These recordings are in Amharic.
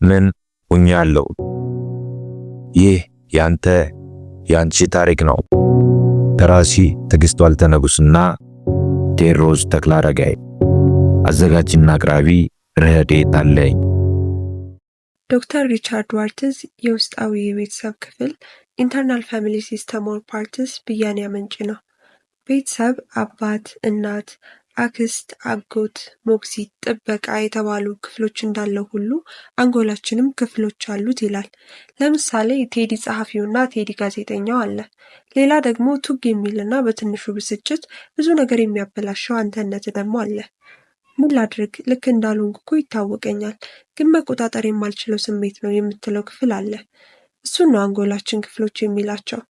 ምን ሁኛለሁ? ይህ ያንተ ያንቺ ታሪክ ነው። ደራሲ ትዕግስት ዋልተንጉስና ቴዎድሮስ ተክለአረጋይ፣ አዘጋጅና አቅራቢ ረድኤት አለኝ። ዶክተር ሪቻርድ ዋርትዝ የውስጣዊ የቤተሰብ ክፍል (Internal Family System or Parts) ብያኔ አመንጪ ነው። ቤተሰብ አባት፣ እናት፣ አክስት፣ አጎት፣ ሞግዚት፣ ጥበቃ የተባሉ ክፍሎች እንዳለው ሁሉ አንጎላችንም ክፍሎች አሉት ይላል። ለምሳሌ ቴዲ ጸሐፊውና ቴዲ ጋዜጠኛው አለ። ሌላ ደግሞ ቱግ የሚልና በትንሹ ብስጭት ብዙ ነገር የሚያበላሸው አንተነት ደግሞ አለ። ምን ላድርግ፣ ልክ እንዳልሆንኩ እኮ ይታወቀኛል፣ ግን መቆጣጠር የማልችለው ስሜት ነው የምትለው ክፍል አለ። እሱን ነው አንጎላችን ክፍሎች የሚላቸው።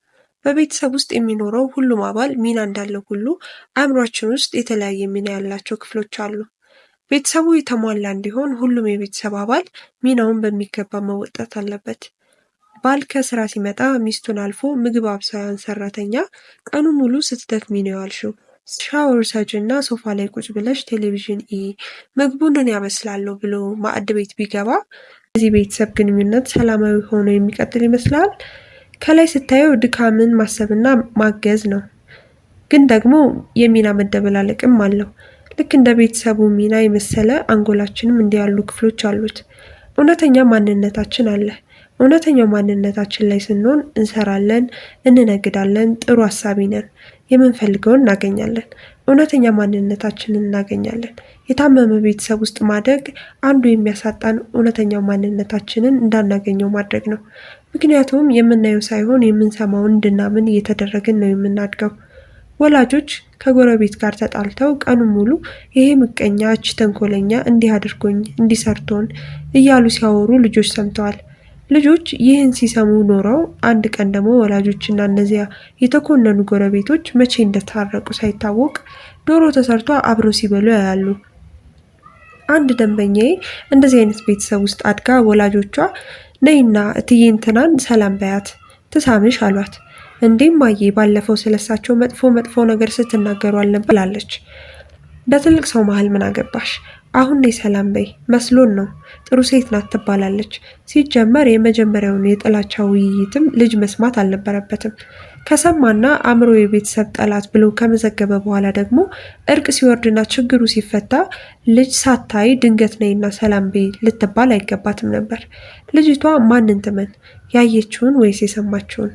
በቤተሰብ ውስጥ የሚኖረው ሁሉም አባል ሚና እንዳለው ሁሉ አእምሯችን ውስጥ የተለያየ ሚና ያላቸው ክፍሎች አሉ። ቤተሰቡ የተሟላ እንዲሆን ሁሉም የቤተሰብ አባል ሚናውን በሚገባ መወጣት አለበት። ባል ከስራ ሲመጣ ሚስቱን አልፎ ምግብ አብሳያን ሰራተኛ ቀኑን ሙሉ ስትደክሚ ነው የዋልሽው፣ ሻወር ውሰጂና ሶፋ ላይ ቁጭ ብለሽ ቴሌቪዥን እዪ፣ ምግቡን እኔ አበስላለሁ ብሎ ማዕድ ቤት ቢገባ የዚህ ቤተሰብ ግንኙነት ሰላማዊ ሆኖ የሚቀጥል ይመስላል? ከላይ ስታየው ድካምን ማሰብና ማገዝ ነው። ግን ደግሞ የሚና መደበላለቅም አለው። ልክ እንደ ቤተሰቡ ሚና የመሰለ አንጎላችንም እንዲህ ያሉ ክፍሎች አሉት። እውነተኛ ማንነታችን አለ። እውነተኛው ማንነታችን ላይ ስንሆን እንሰራለን፣ እንነግዳለን፣ ጥሩ አሳቢ ነን፣ የምንፈልገውን እናገኛለን። እውነተኛ ማንነታችንን እናገኛለን። የታመመ ቤተሰብ ውስጥ ማደግ አንዱ የሚያሳጣን እውነተኛው ማንነታችንን እንዳናገኘው ማድረግ ነው። ምክንያቱም የምናየው ሳይሆን የምንሰማውን እንድናምን እየተደረግን ነው የምናድገው። ወላጆች ከጎረቤት ጋር ተጣልተው ቀኑን ሙሉ ይሄ ምቀኛ፣ እች ተንኮለኛ፣ እንዲህ አድርጎኝ፣ እንዲህ ሰርቶን እያሉ ሲያወሩ ልጆች ሰምተዋል። ልጆች ይህን ሲሰሙ ኖረው አንድ ቀን ደግሞ ወላጆችና እነዚያ የተኮነኑ ጎረቤቶች መቼ እንደታረቁ ሳይታወቅ ዶሮ ተሰርቶ አብረው ሲበሉ ያያሉ። አንድ ደንበኛዬ እንደዚህ አይነት ቤተሰብ ውስጥ አድጋ ወላጆቿ ነይና እትዬ እንትናን ሰላም በያት ትሳምሽ አሏት። እንዴ እማዬ፣ ባለፈው ስለሳቸው መጥፎ መጥፎ ነገር ስትናገሩ አልነበር አለች። በትልቅ ሰው መሀል ምን አገባሽ? አሁን ነይ ሰላም በይ መስሎን ነው፣ ጥሩ ሴት ናት ትባላለች። ሲጀመር የመጀመሪያውን የጥላቻ ውይይትም ልጅ መስማት አልነበረበትም። ከሰማና አእምሮ የቤተሰብ ጠላት ብሎ ከመዘገበ በኋላ ደግሞ እርቅ ሲወርድና ችግሩ ሲፈታ ልጅ ሳታይ ድንገት ነይና ሰላም በይ ልትባል አይገባትም ነበር። ልጅቷ ማንን ትመን? ያየችውን ወይስ የሰማችውን?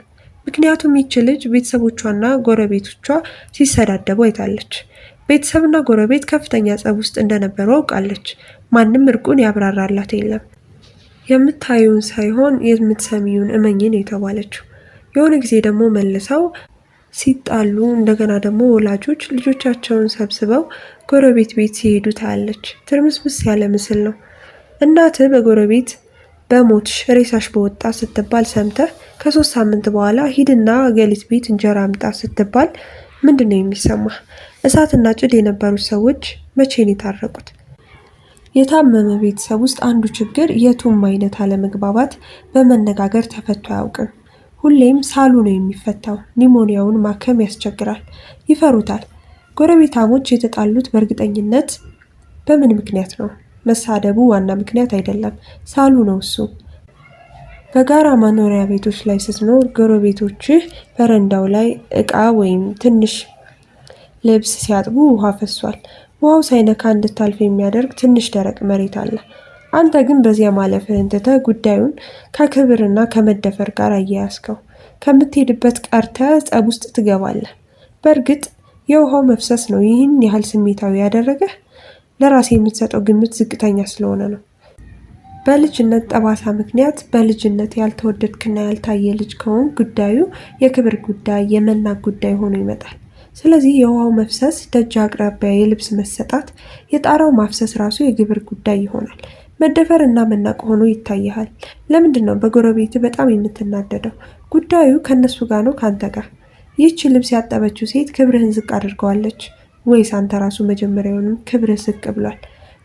ምክንያቱም ይች ልጅ ቤተሰቦቿና ጎረቤቶቿ ሲሰዳደቡ አይታለች። ቤተሰብና ጎረቤት ከፍተኛ ጸብ ውስጥ እንደነበሩ አውቃለች። ማንም እርቁን ያብራራላት የለም። የምታዩን ሳይሆን የምትሰሚውን እመኝን የተባለችው። የሆነ ጊዜ ደግሞ መልሰው ሲጣሉ እንደገና ደግሞ ወላጆች ልጆቻቸውን ሰብስበው ጎረቤት ቤት ሲሄዱ ታያለች። ትርምስምስ ያለ ምስል ነው። እናትህ በጎረቤት በሞትሽ ሬሳሽ በወጣ ስትባል ሰምተህ ከ3 ሳምንት በኋላ ሂድና ገሊት ቤት እንጀራ አምጣ ስትባል ምንድን ነው የሚሰማ? እሳትና ጭድ የነበሩት ሰዎች መቼ ነው የታረቁት? የታመመ ቤተሰብ ውስጥ አንዱ ችግር የቱም አይነት አለመግባባት በመነጋገር ተፈቶ አያውቅም። ሁሌም ሳሉ ነው የሚፈታው። ኒሞኒያውን ማከም ያስቸግራል፣ ይፈሩታል። ጎረቤታሞች የተጣሉት በእርግጠኝነት በምን ምክንያት ነው? መሳደቡ ዋና ምክንያት አይደለም፣ ሳሉ ነው እሱ። በጋራ መኖሪያ ቤቶች ላይ ስትኖር ጎረቤቶችህ በረንዳው ላይ እቃ ወይም ትንሽ ልብስ ሲያጥቡ ውሃ ፈሷል። ውሃው ሳይነካ እንድታልፍ የሚያደርግ ትንሽ ደረቅ መሬት አለ። አንተ ግን በዚያ ማለፍህን ትተህ ጉዳዩን ከክብርና ከመደፈር ጋር አያያዝከው። ከምትሄድበት ቀርተህ ጸብ ውስጥ ትገባለህ። በእርግጥ የውሃው መፍሰስ ነው ይህን ያህል ስሜታዊ ያደረገህ? ለራሴ የምትሰጠው ግምት ዝቅተኛ ስለሆነ ነው። በልጅነት ጠባሳ ምክንያት በልጅነት ያልተወደድክና ያልታየ ልጅ ከሆን ጉዳዩ የክብር ጉዳይ፣ የመናቅ ጉዳይ ሆኖ ይመጣል። ስለዚህ የውሃው መፍሰስ፣ ደጅ አቅራቢያ የልብስ መሰጣት፣ የጣራው ማፍሰስ ራሱ የግብር ጉዳይ ይሆናል። መደፈር እና መናቅ ሆኖ ይታይሃል። ለምንድን ነው በጎረቤት በጣም የምትናደደው? ጉዳዩ ከእነሱ ጋር ነው ከአንተ ጋር? ይህች ልብስ ያጠበችው ሴት ክብርህን ዝቅ አድርገዋለች ወይስ አንተ ራሱ መጀመሪያውንም ክብርህ ዝቅ ብሏል?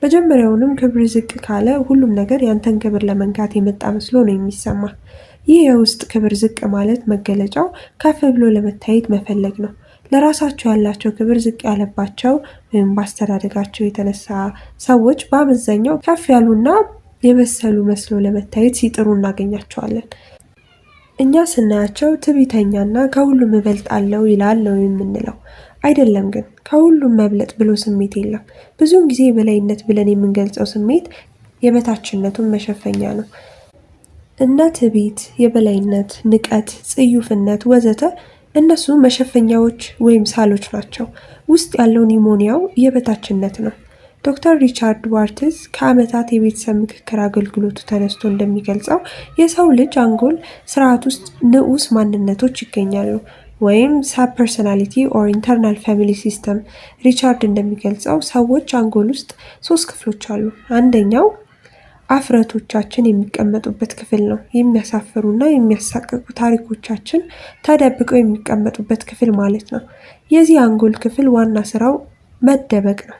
መጀመሪያውንም ክብርህ ዝቅ ካለ ሁሉም ነገር ያንተን ክብር ለመንካት የመጣ መስሎ ነው የሚሰማ። ይህ የውስጥ ክብር ዝቅ ማለት መገለጫው ከፍ ብሎ ለመታየት መፈለግ ነው። ለራሳቸው ያላቸው ክብር ዝቅ ያለባቸው ወይም በአስተዳደጋቸው የተነሳ ሰዎች በአመዛኛው ከፍ ያሉና የበሰሉ መስሎ ለመታየት ሲጥሩ እናገኛቸዋለን። እኛ ስናያቸው ትዕቢተኛና ከሁሉም እበልጣለሁ ይላል ነው የምንለው። አይደለም ግን ከሁሉም መብለጥ ብሎ ስሜት የለም። ብዙውን ጊዜ የበላይነት ብለን የምንገልጸው ስሜት የበታችነቱን መሸፈኛ ነው። እነ ትዕቢት፣ የበላይነት፣ ንቀት፣ ጽዩፍነት ወዘተ እነሱ መሸፈኛዎች ወይም ሳሎች ናቸው። ውስጥ ያለው pneumonia ው የበታችነት ነው። ዶክተር ሪቻርድ ዋርትዝ ከዓመታት የቤተሰብ ምክክር አገልግሎቱ ተነስቶ እንደሚገልጸው የሰው ልጅ አንጎል ስርዓት ውስጥ ንዑስ ማንነቶች ይገኛሉ ወይም sub personality or internal family system። ሪቻርድ እንደሚገልጸው ሰዎች አንጎል ውስጥ ሶስት ክፍሎች አሉ። አንደኛው አፍረቶቻችን የሚቀመጡበት ክፍል ነው። የሚያሳፍሩና የሚያሳቅቁ ታሪኮቻችን ተደብቀው የሚቀመጡበት ክፍል ማለት ነው። የዚህ አንጎል ክፍል ዋና ስራው መደበቅ ነው፣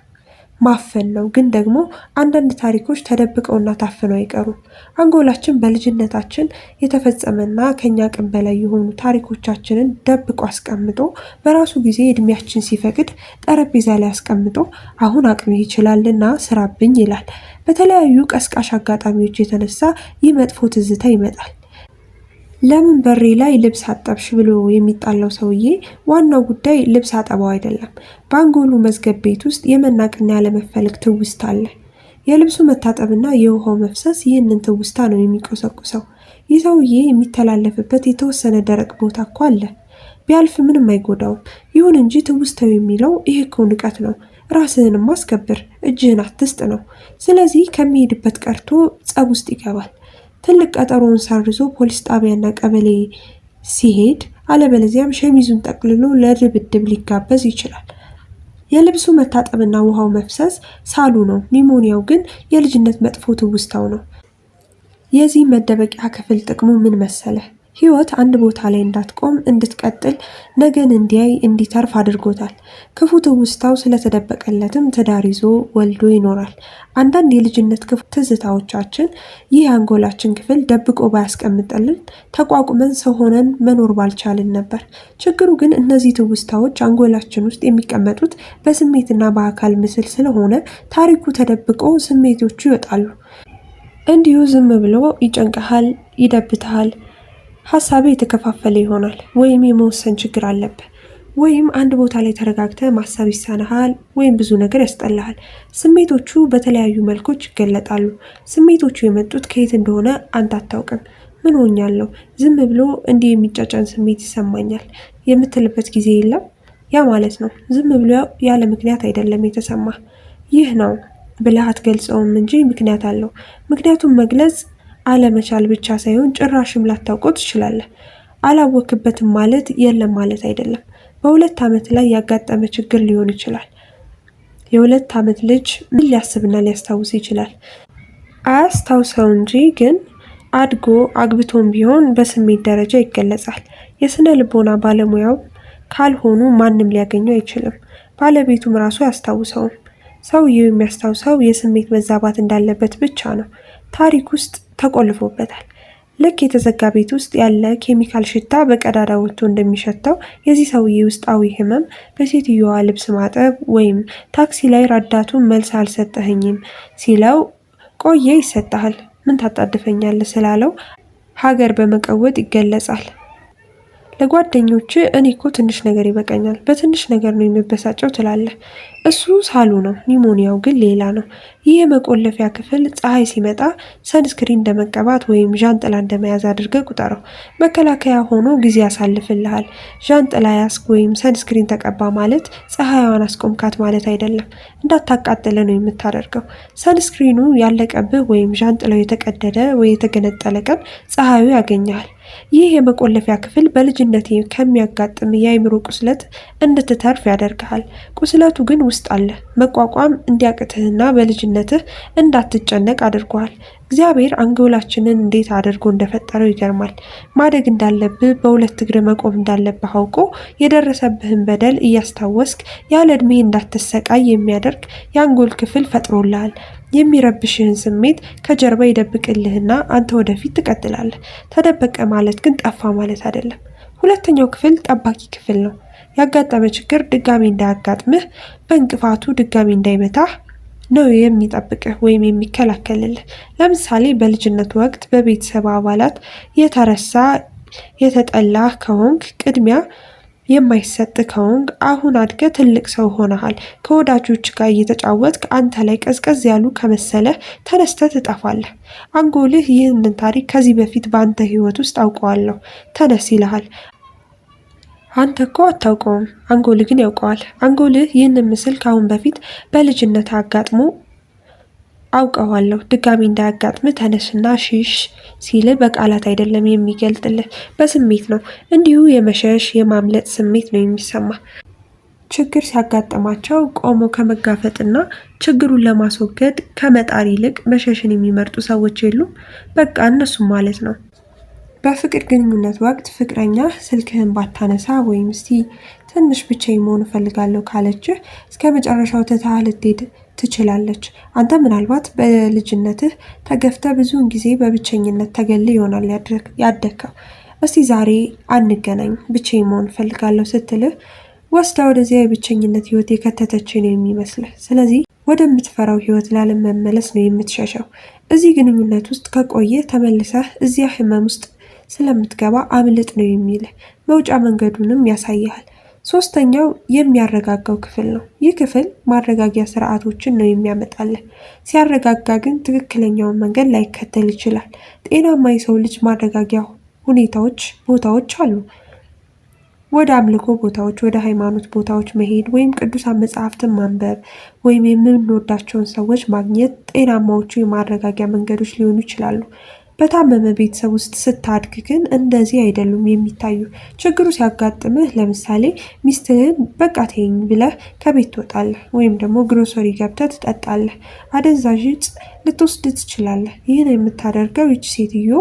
ማፈን ነው። ግን ደግሞ አንዳንድ ታሪኮች ተደብቀውና ታፍነው አይቀሩም። አንጎላችን በልጅነታችን የተፈጸመና ከኛ አቅም በላይ የሆኑ ታሪኮቻችንን ደብቆ አስቀምጦ በራሱ ጊዜ እድሜያችን ሲፈቅድ ጠረጴዛ ላይ አስቀምጦ አሁን አቅሜ ይችላልና ስራብኝ ይላል። በተለያዩ ቀስቃሽ አጋጣሚዎች የተነሳ ይህ መጥፎ ትዝታ ይመጣል። ለምን በሬ ላይ ልብስ አጠብሽ ብሎ የሚጣላው ሰውዬ ዋናው ጉዳይ ልብስ አጠባው አይደለም። በአንጎሉ መዝገብ ቤት ውስጥ የመናቅና ያለመፈለግ ትውስታ አለ። የልብሱ መታጠብና የውሃው መፍሰስ ይህንን ትውስታ ነው የሚቆሰቁሰው። ይህ ሰውዬ የሚተላለፍበት የተወሰነ ደረቅ ቦታ እኮ አለ። ቢያልፍ ምንም አይጎዳውም። ይሁን እንጂ ትውስታው የሚለው ይህ እኮ ንቀት ነው፣ ራስህንም አስከብር፣ እጅህን አትስጥ ነው። ስለዚህ ከሚሄድበት ቀርቶ ጸብ ውስጥ ይገባል። ትልቅ ቀጠሮውን ሰርዞ ፖሊስ ጣቢያና ቀበሌ ሲሄድ፣ አለበለዚያም ሸሚዙን ጠቅልሎ ለድብድብ ሊጋበዝ ይችላል። የልብሱ መታጠብና ውሃው መፍሰስ ሳሉ ነው። pneumonia ው ግን የልጅነት መጥፎ ትውስታው ነው። የዚህ መደበቂያ ክፍል ጥቅሙ ምን መሰለህ? ህይወት አንድ ቦታ ላይ እንዳትቆም እንድትቀጥል፣ ነገን እንዲያይ እንዲተርፍ አድርጎታል። ክፉ ትውስታው ስለተደበቀለትም ትዳር ይዞ ወልዶ ይኖራል። አንዳንድ የልጅነት ክፉ ትዝታዎቻችን ይህ የአንጎላችን ክፍል ደብቆ ባያስቀምጥልን ተቋቁመን ሰው ሆነን መኖር ባልቻልን ነበር። ችግሩ ግን እነዚህ ትውስታዎች አንጎላችን ውስጥ የሚቀመጡት በስሜትና በአካል ምስል ስለሆነ ታሪኩ ተደብቆ ስሜቶቹ ይወጣሉ። እንዲሁ ዝም ብሎ ይጨንቀሃል፣ ይደብትሃል። ሀሳቤ የተከፋፈለ ይሆናል። ወይም የመወሰን ችግር አለብህ፣ ወይም አንድ ቦታ ላይ ተረጋግተህ ማሰብ ይሳንሃል፣ ወይም ብዙ ነገር ያስጠላሃል። ስሜቶቹ በተለያዩ መልኮች ይገለጣሉ። ስሜቶቹ የመጡት ከየት እንደሆነ አንተ አታውቅም። ምን ሆኛለሁ? ዝም ብሎ እንዲህ የሚጫጫን ስሜት ይሰማኛል የምትልበት ጊዜ የለም። ያ ማለት ነው ዝም ብሎ ያለ ምክንያት አይደለም የተሰማ። ይህ ነው ብለህ አትገልጸውም እንጂ ምክንያት አለው። ምክንያቱም መግለጽ አለመቻል ብቻ ሳይሆን ጭራሽም ላታውቀው ትችላለህ። አላወክበትም ማለት የለም ማለት አይደለም። በ2 ዓመት ላይ ያጋጠመ ችግር ሊሆን ይችላል። የ2 ዓመት ልጅ ምን ሊያስብና ሊያስታውስ ይችላል? አያስታውሰው እንጂ ግን አድጎ አግብቶም ቢሆን በስሜት ደረጃ ይገለጻል። የስነ ልቦና ባለሙያው ካልሆኑ ማንም ሊያገኘው አይችልም። ባለቤቱም ራሱ አያስታውሰውም። ሰውየው የሚያስታውሰው የስሜት መዛባት እንዳለበት ብቻ ነው። ታሪክ ውስጥ ተቆልፎበታል። ልክ የተዘጋ ቤት ውስጥ ያለ ኬሚካል ሽታ በቀዳዳ ወጥቶ እንደሚሸተው የዚህ ሰውዬ ውስጣዊ ህመም በሴትዮዋ ልብስ ማጠብ ወይም ታክሲ ላይ ረዳቱን መልስ አልሰጠኸኝም ሲለው ቆየ ይሰጥሃል፣ ምን ታጣድፈኛለህ ስላለው ሀገር በመቀወጥ ይገለጻል። ለጓደኞች እኔ እኮ ትንሽ ነገር ይበቃኛል፣ በትንሽ ነገር ነው የምበሳጨው ትላለህ። እሱ ሳሉ ነው፣ pneumonia ው ግን ሌላ ነው። ይህ የመቆለፊያ ክፍል ፀሐይ ሲመጣ sunscreen እንደመቀባት ወይም ዣንጥላ እንደመያዝ አድርገህ ቁጠረው። መከላከያ ሆኖ ጊዜ ያሳልፍልሃል። ዣንጥላ ያዝክ ወይም sunscreen ተቀባ ማለት ፀሐይዋን አስቆምካት ማለት አይደለም። እንዳታቃጥለ ነው የምታደርገው። sunscreen ኑ ያለቀብህ ወይም ዣንጥላው የተቀደደ ወይ የተገነጠለ ቀን ፀሐዩ ያገኘሃል። ይህ የመቆለፊያ ክፍል በልጅነት ከሚያጋጥም የአይምሮ ቁስለት እንድትተርፍ ያደርግሃል። ቁስለቱ ግን ውስጥ አለ። መቋቋም እንዲያቅትህና በልጅነትህ እንዳትጨነቅ አድርጓል። እግዚአብሔር አንጎላችንን እንዴት አድርጎ እንደፈጠረው ይገርማል። ማደግ እንዳለብህ፣ በሁለት እግር መቆም እንዳለብህ አውቆ የደረሰብህን በደል እያስታወስክ ያለ እድሜ እንዳትሰቃይ የሚያደርግ የአንጎል ክፍል ፈጥሮልሃል። የሚረብሽህን ስሜት ከጀርባ ይደብቅልህና አንተ ወደፊት ትቀጥላለህ። ተደበቀ ማለት ግን ጠፋ ማለት አይደለም። ሁለተኛው ክፍል ጠባቂ ክፍል ነው። ያጋጠመ ችግር ድጋሚ እንዳያጋጥምህ፣ በእንቅፋቱ ድጋሚ እንዳይመታህ ነው የሚጠብቅህ ወይም የሚከላከልልህ። ለምሳሌ በልጅነት ወቅት በቤተሰብ አባላት የተረሳ የተጠላህ ከሆንክ፣ ቅድሚያ የማይሰጥ ከሆንክ፣ አሁን አድገህ ትልቅ ሰው ሆነሃል። ከወዳጆች ጋር እየተጫወትክ አንተ ላይ ቀዝቀዝ ያሉ ከመሰለህ ተነስተህ ትጠፋለህ። አንጎልህ ይህንን ታሪክ ከዚህ በፊት በአንተ ህይወት ውስጥ አውቀዋለሁ፣ ተነስ ይልሃል። አንተ እኮ አታውቀውም፣ አንጎልህ ግን ያውቀዋል። አንጎልህ ይህንን ምስል ከአሁን በፊት በልጅነት አጋጥሞ አውቀዋለሁ፣ ድጋሚ እንዳያጋጥምህ ተነስና ሽሽ ሲልህ በቃላት አይደለም የሚገልጥልህ፣ በስሜት ነው። እንዲሁ የመሸሽ የማምለጥ ስሜት ነው የሚሰማ። ችግር ሲያጋጥማቸው ቆሞ ከመጋፈጥና ችግሩን ለማስወገድ ከመጣር ይልቅ መሸሽን የሚመርጡ ሰዎች የሉም? በቃ እነሱም ማለት ነው። በፍቅር ግንኙነት ወቅት ፍቅረኛ ስልክህን ባታነሳ ወይም እስቲ ትንሽ ብቻዬን መሆን እፈልጋለሁ ካለችህ እስከ መጨረሻው ትተህ ልትሄድ ትችላለች። አንተ ምናልባት በልጅነትህ ተገፍተህ ብዙውን ጊዜ በብቸኝነት ተገልለህ ይሆናል ያደግከው። እስቲ ዛሬ አንገናኝ ብቻዬን መሆን እፈልጋለሁ ስትልህ ወስዳ ወደዚያ የብቸኝነት ህይወት የከተተች ነው የሚመስልህ። ስለዚህ ወደምትፈራው ህይወት ላለመመለስ ነው የምትሸሸው። እዚህ ግንኙነት ውስጥ ከቆየህ ተመልሰህ እዚያ ህመም ውስጥ ስለምትገባ አምልጥ ነው የሚልህ። መውጫ መንገዱንም ያሳይሃል። ሶስተኛው የሚያረጋጋው ክፍል ነው። ይህ ክፍል ማረጋጊያ ስርዓቶችን ነው የሚያመጣልህ። ሲያረጋጋ ግን ትክክለኛውን መንገድ ላይከተል ይችላል። ጤናማ የሰው ልጅ ማረጋጊያ ሁኔታዎች፣ ቦታዎች አሉ። ወደ አምልኮ ቦታዎች፣ ወደ ሃይማኖት ቦታዎች መሄድ ወይም ቅዱሳን መጽሐፍትን ማንበብ ወይም የምንወዳቸውን ሰዎች ማግኘት ጤናማዎቹ የማረጋጊያ መንገዶች ሊሆኑ ይችላሉ። በታመመ ቤተሰብ ውስጥ ስታድግ ግን እንደዚህ አይደሉም የሚታዩ። ችግሩ ሲያጋጥምህ ለምሳሌ ሚስትህን በቃ ተይኝ ብለህ ከቤት ትወጣለህ፣ ወይም ደግሞ ግሮሰሪ ገብተህ ትጠጣለህ። አደንዛዥ እጽ ልትወስድ ትችላለህ። ይህን የምታደርገው ይች ሴትዮ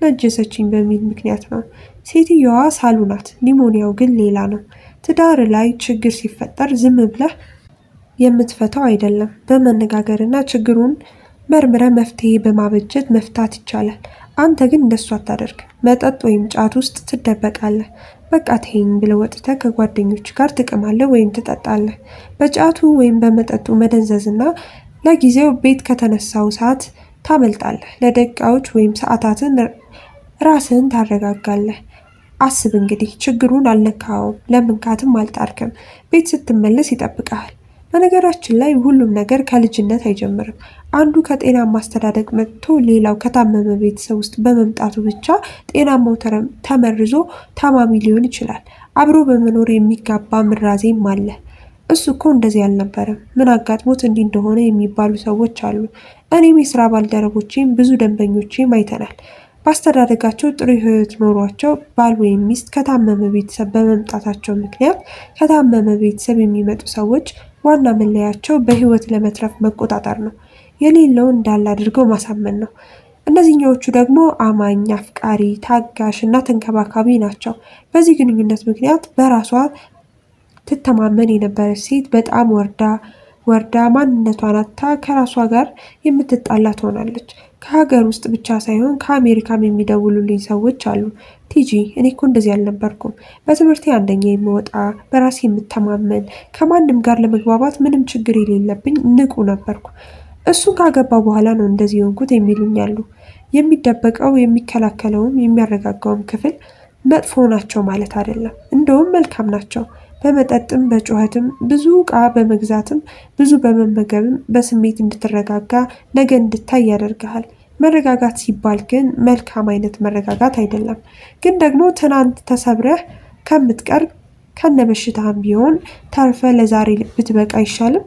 ነጀሰችኝ በሚል ምክንያት ነው። ሴትየዋ ሳሉ ናት፣ ኒሞኒያው ግን ሌላ ነው። ትዳር ላይ ችግር ሲፈጠር ዝም ብለህ የምትፈታው አይደለም። በመነጋገርና ችግሩን መርምረ መፍትሄ በማበጀት መፍታት ይቻላል። አንተ ግን እንደሱ አታደርግ። መጠጥ ወይም ጫት ውስጥ ትደበቃለህ። በቃ ተይኝ ብለህ ወጥተህ ከጓደኞች ጋር ትቅማለህ ወይም ትጠጣለህ። በጫቱ ወይም በመጠጡ መደንዘዝና ለጊዜው ቤት ከተነሳው ሰዓት ታመልጣለህ። ለደቂቃዎች ወይም ሰዓታትን ራስህን ታረጋጋለህ። አስብ እንግዲህ ችግሩን አልነካውም፣ ለምንካትም አልጣርክም። ቤት ስትመለስ ይጠብቀሃል። በነገራችን ላይ ሁሉም ነገር ከልጅነት አይጀምርም። አንዱ ከጤናማ አስተዳደግ መጥቶ ሌላው ከታመመ ቤተሰብ ውስጥ በመምጣቱ ብቻ ጤናማው ተመርዞ ታማሚ ሊሆን ይችላል። አብሮ በመኖር የሚጋባ ምራዜም አለ። እሱ እኮ እንደዚህ አልነበረም፣ ምን አጋጥሞት እንዲህ እንደሆነ የሚባሉ ሰዎች አሉ። እኔም የስራ ባልደረቦቼም ብዙ ደንበኞቼም አይተናል። በአስተዳደጋቸው ጥሩ ሕይወት ኖሯቸው ባል ወይም ሚስት ከታመመ ቤተሰብ በመምጣታቸው ምክንያት ከታመመ ቤተሰብ የሚመጡ ሰዎች ዋና መለያቸው በሕይወት ለመትረፍ መቆጣጠር ነው። የሌለውን እንዳለ አድርገው ማሳመን ነው። እነዚህኛዎቹ ደግሞ አማኝ፣ አፍቃሪ፣ ታጋሽ እና ተንከባካቢ ናቸው። በዚህ ግንኙነት ምክንያት በራሷ ትተማመን የነበረች ሴት በጣም ወርዳ ወርዳ ማንነቷን አጥታ ከራሷ ጋር የምትጣላ ትሆናለች። ከሀገር ውስጥ ብቻ ሳይሆን ከአሜሪካም የሚደውሉልኝ ሰዎች አሉ። ቲጂ እኔ እኮ እንደዚህ አልነበርኩም። በትምህርቴ አንደኛ የምወጣ፣ በራሴ የምተማመን፣ ከማንም ጋር ለመግባባት ምንም ችግር የሌለብኝ ንቁ ነበርኩ። እሱን ካገባ በኋላ ነው እንደዚህ የሆንኩት የሚሉኝ አሉ። የሚደበቀው የሚከላከለውም የሚያረጋጋውም ክፍል መጥፎ ናቸው ማለት አይደለም። እንደውም መልካም ናቸው። በመጠጥም በጩኸትም ብዙ ዕቃ በመግዛትም ብዙ በመመገብም በስሜት እንድትረጋጋ ነገ እንድታይ ያደርግሃል። መረጋጋት ሲባል ግን መልካም አይነት መረጋጋት አይደለም። ግን ደግሞ ትናንት ተሰብረህ ከምትቀር ከነበሽታህም ቢሆን ተርፈ ለዛሬ ብትበቃ አይሻልም?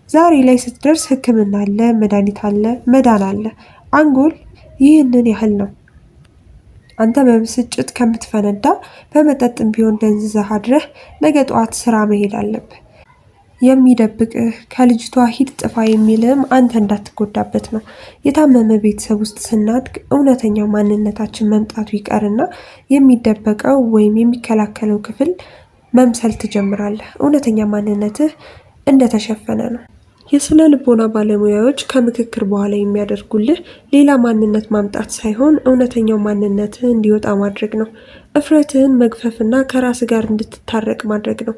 ዛሬ ላይ ስትደርስ ሕክምና አለ፣ መድኃኒት አለ፣ መዳን አለ። አንጎል ይህንን ያህል ነው። አንተ በብስጭት ከምትፈነዳ በመጠጥም ቢሆን ደንዝዘህ አድረህ ነገ ጠዋት ስራ መሄድ አለብህ። የሚደብቅህ ከልጅቷ ሂድ ጥፋ የሚልህም አንተ እንዳትጎዳበት ነው። የታመመ ቤተሰብ ውስጥ ስናድግ እውነተኛው ማንነታችን መምጣቱ ይቀርና የሚደበቀው ወይም የሚከላከለው ክፍል መምሰል ትጀምራለህ። እውነተኛ ማንነትህ እንደተሸፈነ ነው። የስነ ልቦና ባለሙያዎች ከምክክር በኋላ የሚያደርጉልህ ሌላ ማንነት ማምጣት ሳይሆን እውነተኛው ማንነትህ እንዲወጣ ማድረግ ነው። እፍረትህን መግፈፍና ከራስ ጋር እንድትታረቅ ማድረግ ነው።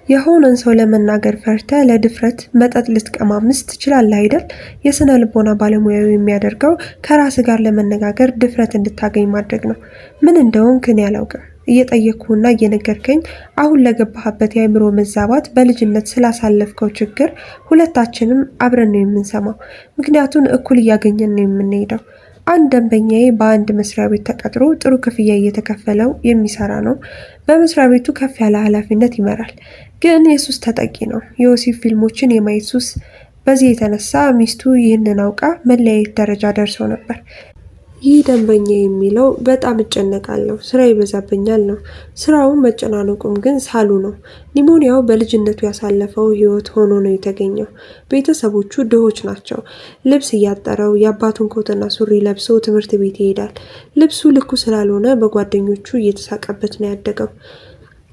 የሆነን ሰው ለመናገር ፈርተህ ለድፍረት መጠጥ ልትቀማምስ ትችላለህ አይደል? የስነ ልቦና ባለሙያው የሚያደርገው ከራስ ጋር ለመነጋገር ድፍረት እንድታገኝ ማድረግ ነው። ምን እንደሆንክ እኔ አላውቅም። እየጠየቅኩህና እየነገርከኝ አሁን ለገባህበት የአእምሮ መዛባት በልጅነት ስላሳለፍከው ችግር ሁለታችንም አብረን ነው የምንሰማው። ምክንያቱን እኩል እያገኘን ነው የምንሄደው። አንድ ደንበኛዬ በአንድ መስሪያ ቤት ተቀጥሮ ጥሩ ክፍያ እየተከፈለው የሚሰራ ነው። በመስሪያ ቤቱ ከፍ ያለ ኃላፊነት ይመራል። ግን የሱስ ተጠቂ ነው። የወሲብ ፊልሞችን የማየት ሱስ። በዚህ የተነሳ ሚስቱ ይህንን አውቃ መለያየት ደረጃ ደርሰው ነበር። ይህ ደንበኛ የሚለው በጣም እጨነቃለሁ፣ ስራ ይበዛብኛል ነው። ስራውን መጨናነቁም ግን ሳሉ ነው። ኒሞኒያው በልጅነቱ ያሳለፈው ህይወት ሆኖ ነው የተገኘው። ቤተሰቦቹ ድሆች ናቸው። ልብስ እያጠረው የአባቱን ኮትና ሱሪ ለብሶ ትምህርት ቤት ይሄዳል። ልብሱ ልኩ ስላልሆነ በጓደኞቹ እየተሳቀበት ነው ያደገው።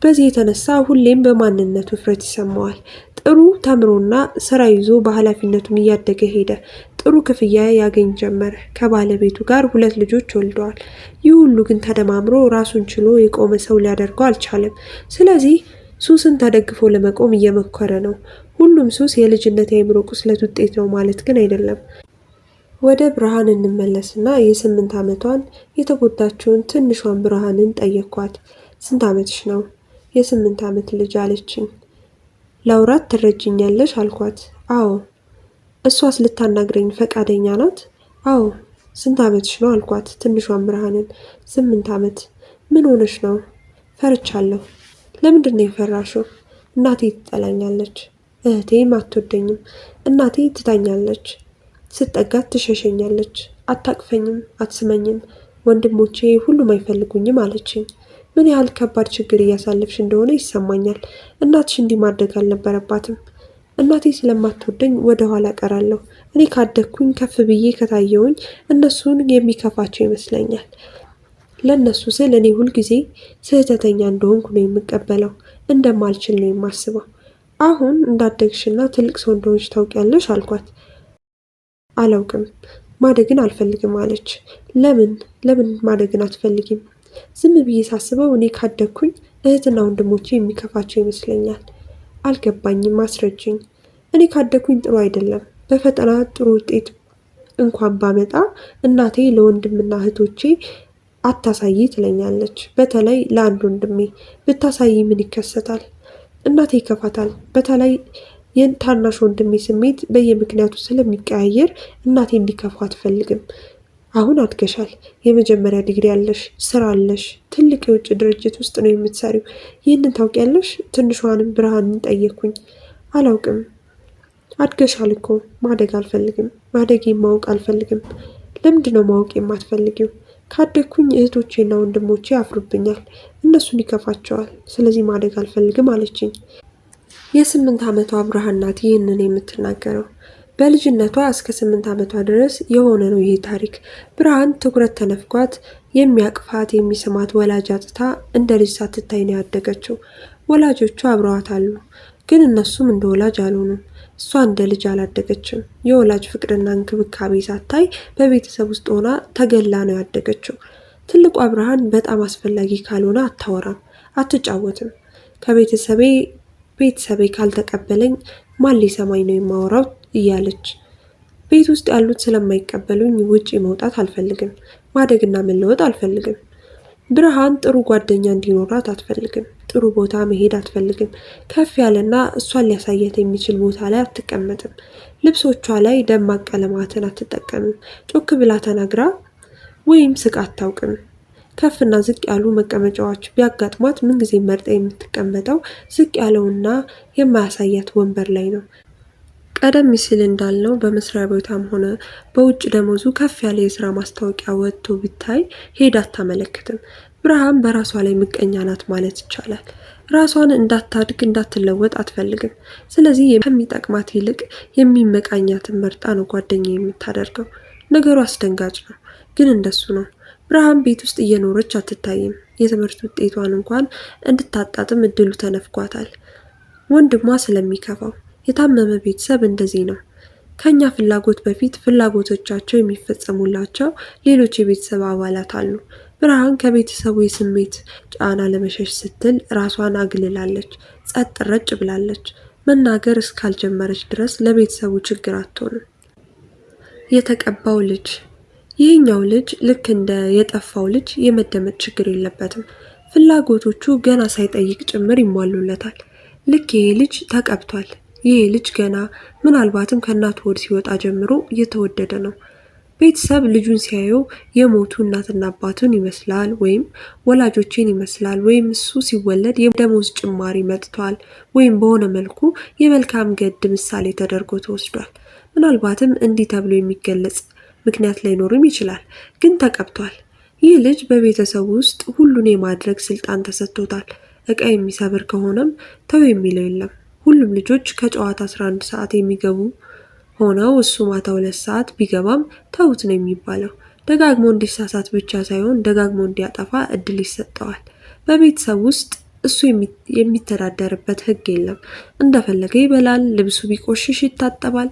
በዚህ የተነሳ ሁሌም በማንነቱ እፍረት ይሰማዋል። ጥሩ ተምሮና ስራ ይዞ በኃላፊነቱም እያደገ ሄደ። ጥሩ ክፍያ ያገኝ ጀመረ። ከባለቤቱ ጋር 2 ልጆች ወልደዋል። ይህ ሁሉ ግን ተደማምሮ ራሱን ችሎ የቆመ ሰው ሊያደርገው አልቻለም። ስለዚህ ሱስን ተደግፎ ለመቆም እየሞከረ ነው። ሁሉም ሱስ የልጅነት የአእምሮ ቁስለት ውጤት ነው ማለት ግን አይደለም። ወደ ብርሃን እንመለስና የ8 ዓመቷን የተጎዳችውን ትንሿን ብርሃንን ጠየኳት። ስንት ዓመትሽ ነው? የ8 ዓመት ልጅ አለችኝ። ላውራት ትረጅኛለሽ አልኳት። አዎ። እሷስ ልታናግረኝ ፈቃደኛ ናት? አዎ። ስንት ዓመትሽ ነው አልኳት ትንሿን ብርሃንን። 8 ዓመት። ምን ሆነሽ ነው? ፈርቻለሁ። ለምንድን ነው የፈራሽው? እናቴ ትጠላኛለች፣ እህቴም አትወደኝም። እናቴ ትታኛለች፣ ስጠጋት ትሸሸኛለች፣ አታቅፈኝም፣ አትስመኝም፣ ወንድሞቼ ሁሉም አይፈልጉኝም አለችኝ። ምን ያህል ከባድ ችግር እያሳለፍሽ እንደሆነ ይሰማኛል። እናትሽ እንዲህ ማድረግ አልነበረባትም። እናቴ ስለማትወደኝ ወደ ኋላ ቀራለሁ። እኔ ካደግኩኝ ከፍ ብዬ ከታየውኝ እነሱን የሚከፋቸው ይመስለኛል። ለነሱ ስል እኔ ሁልጊዜ ስህተተኛ እንደሆንኩ ነው የምቀበለው። እንደማልችል ነው የማስበው። አሁን እንዳደግሽና ትልቅ ሰው እንደሆንሽ ታውቂያለሽ አልኳት። አላውቅም፣ ማደግን አልፈልግም አለች። ለምን ለምን ማደግን አትፈልጊም? ዝም ብዬ ሳስበው እኔ ካደግኩኝ እህትና ወንድሞቼ የሚከፋቸው ይመስለኛል። አልገባኝም፣ አስረጅኝ። እኔ ካደግኩኝ ጥሩ አይደለም። በፈተና ጥሩ ውጤት እንኳን ባመጣ እናቴ ለወንድምና እህቶቼ አታሳይ ትለኛለች። በተለይ ለአንድ ወንድሜ ብታሳይ ምን ይከሰታል? እናቴ ይከፋታል። በተለይ የታናሽ ወንድሜ ስሜት በየምክንያቱ ስለሚቀያየር እናቴ እንዲከፋ አትፈልግም። አሁን አድገሻል። የመጀመሪያ ዲግሪ አለሽ፣ ስራ አለሽ፣ ትልቅ የውጭ ድርጅት ውስጥ ነው የምትሰሪው። ይህንን ታውቂያለሽ? ትንሿንም ብርሃንን ጠየኩኝ። አላውቅም። አድገሻል እኮ። ማደግ አልፈልግም። ማደጌን ማወቅ አልፈልግም። ለምንድን ነው ማወቅ የማትፈልጊው? ካደግኩኝ እህቶቼና ወንድሞቼ ያፍሩብኛል፣ እነሱን ይከፋቸዋል። ስለዚህ ማደግ አልፈልግም አለችኝ። የ8 ዓመቷ ብርሃን ናት ይህንን የምትናገረው። በልጅነቷ እስከ 8 ዓመቷ ድረስ የሆነ ነው ይህ ታሪክ። ብርሃን ትኩረት ተነፍጓት የሚያቅፋት የሚስማት ወላጅ አጥታ እንደ ልጅ ሳትታይ ነው ያደገችው። ወላጆቿ አብረዋት አሉ፣ ግን እነሱም እንደ ወላጅ አልሆኑም። እሷ እንደ ልጅ አላደገችም። የወላጅ ፍቅርና እንክብካቤ ሳታይ በቤተሰብ ውስጥ ሆና ተገላ ነው ያደገችው። ትልቋ ብርሃን በጣም አስፈላጊ ካልሆነ አታወራም፣ አትጫወትም። ከቤተሰቤ ቤተሰቤ ካልተቀበለኝ ማን ሊሰማኝ ነው የማወራው እያለች ቤት ውስጥ ያሉት ስለማይቀበሉኝ ውጪ መውጣት አልፈልግም፣ ማደግና መለወጥ አልፈልግም። ብርሃን ጥሩ ጓደኛ እንዲኖራት አትፈልግም። ጥሩ ቦታ መሄድ አትፈልግም። ከፍ ያለና እሷን ሊያሳያት የሚችል ቦታ ላይ አትቀመጥም። ልብሶቿ ላይ ደማቅ ቀለማትን አትጠቀምም። ጮክ ብላ ተናግራ ወይም ስቃ አታውቅም። ከፍና ዝቅ ያሉ መቀመጫዎች ቢያጋጥሟት ምንጊዜ መርጣ የምትቀመጠው ዝቅ ያለውና የማያሳያት ወንበር ላይ ነው። ቀደም ሲል እንዳልነው በመስሪያ ቤቷም ሆነ በውጭ ደሞዙ ከፍ ያለ የስራ ማስታወቂያ ወጥቶ ቢታይ ሄዳ አታመለክትም። ብርሃን በራሷ ላይ ምቀኛ ናት ማለት ይቻላል። ራሷን እንዳታድግ እንዳትለወጥ አትፈልግም። ስለዚህ ከሚጠቅማት ይልቅ የሚመቃኛትን መርጣ ነው ጓደኛ የምታደርገው። ነገሩ አስደንጋጭ ነው፣ ግን እንደሱ ነው። ብርሃን ቤት ውስጥ እየኖረች አትታይም። የትምህርት ውጤቷን እንኳን እንድታጣጥም እድሉ ተነፍጓታል። ወንድሟ ስለሚከፋው የታመመ ቤተሰብ እንደዚህ ነው። ከኛ ፍላጎት በፊት ፍላጎቶቻቸው የሚፈጸሙላቸው ሌሎች የቤተሰብ አባላት አሉ። ብርሃን ከቤተሰቡ የስሜት ጫና ለመሸሽ ስትል ራሷን አግልላለች፣ ጸጥ ረጭ ብላለች። መናገር እስካልጀመረች ድረስ ለቤተሰቡ ችግር አትሆንም። የተቀባው ልጅ። ይህኛው ልጅ ልክ እንደ የጠፋው ልጅ የመደመጥ ችግር የለበትም። ፍላጎቶቹ ገና ሳይጠይቅ ጭምር ይሟሉለታል። ልክ ይሄ ልጅ ተቀብቷል። ይሄ ልጅ ገና ምናልባትም ከእናቱ ሆድ ሲወጣ ጀምሮ እየተወደደ ነው። ቤተሰብ ልጁን ሲያየው የሞቱ እናትና አባቱን ይመስላል፣ ወይም ወላጆቼን ይመስላል፣ ወይም እሱ ሲወለድ የደሞዝ ጭማሪ መጥቷል፣ ወይም በሆነ መልኩ የመልካም ገድ ምሳሌ ተደርጎ ተወስዷል። ምናልባትም እንዲህ ተብሎ የሚገለጽ ምክንያት ላይኖርም ይችላል፣ ግን ተቀብቷል። ይህ ልጅ በቤተሰቡ ውስጥ ሁሉን የማድረግ ስልጣን ተሰጥቶታል። እቃ የሚሰብር ከሆነም ተው የሚለው የለም። ሁሉም ልጆች ከጨዋታ 11 ሰዓት የሚገቡ ሆነው እሱ ማታ 2 ሰዓት ቢገባም ተውት ነው የሚባለው። ደጋግሞ እንዲሳሳት ብቻ ሳይሆን ደጋግሞ እንዲያጠፋ እድል ይሰጠዋል። በቤተሰብ ውስጥ እሱ የሚተዳደርበት ሕግ የለም። እንደፈለገ ይበላል። ልብሱ ቢቆሽሽ ይታጠባል።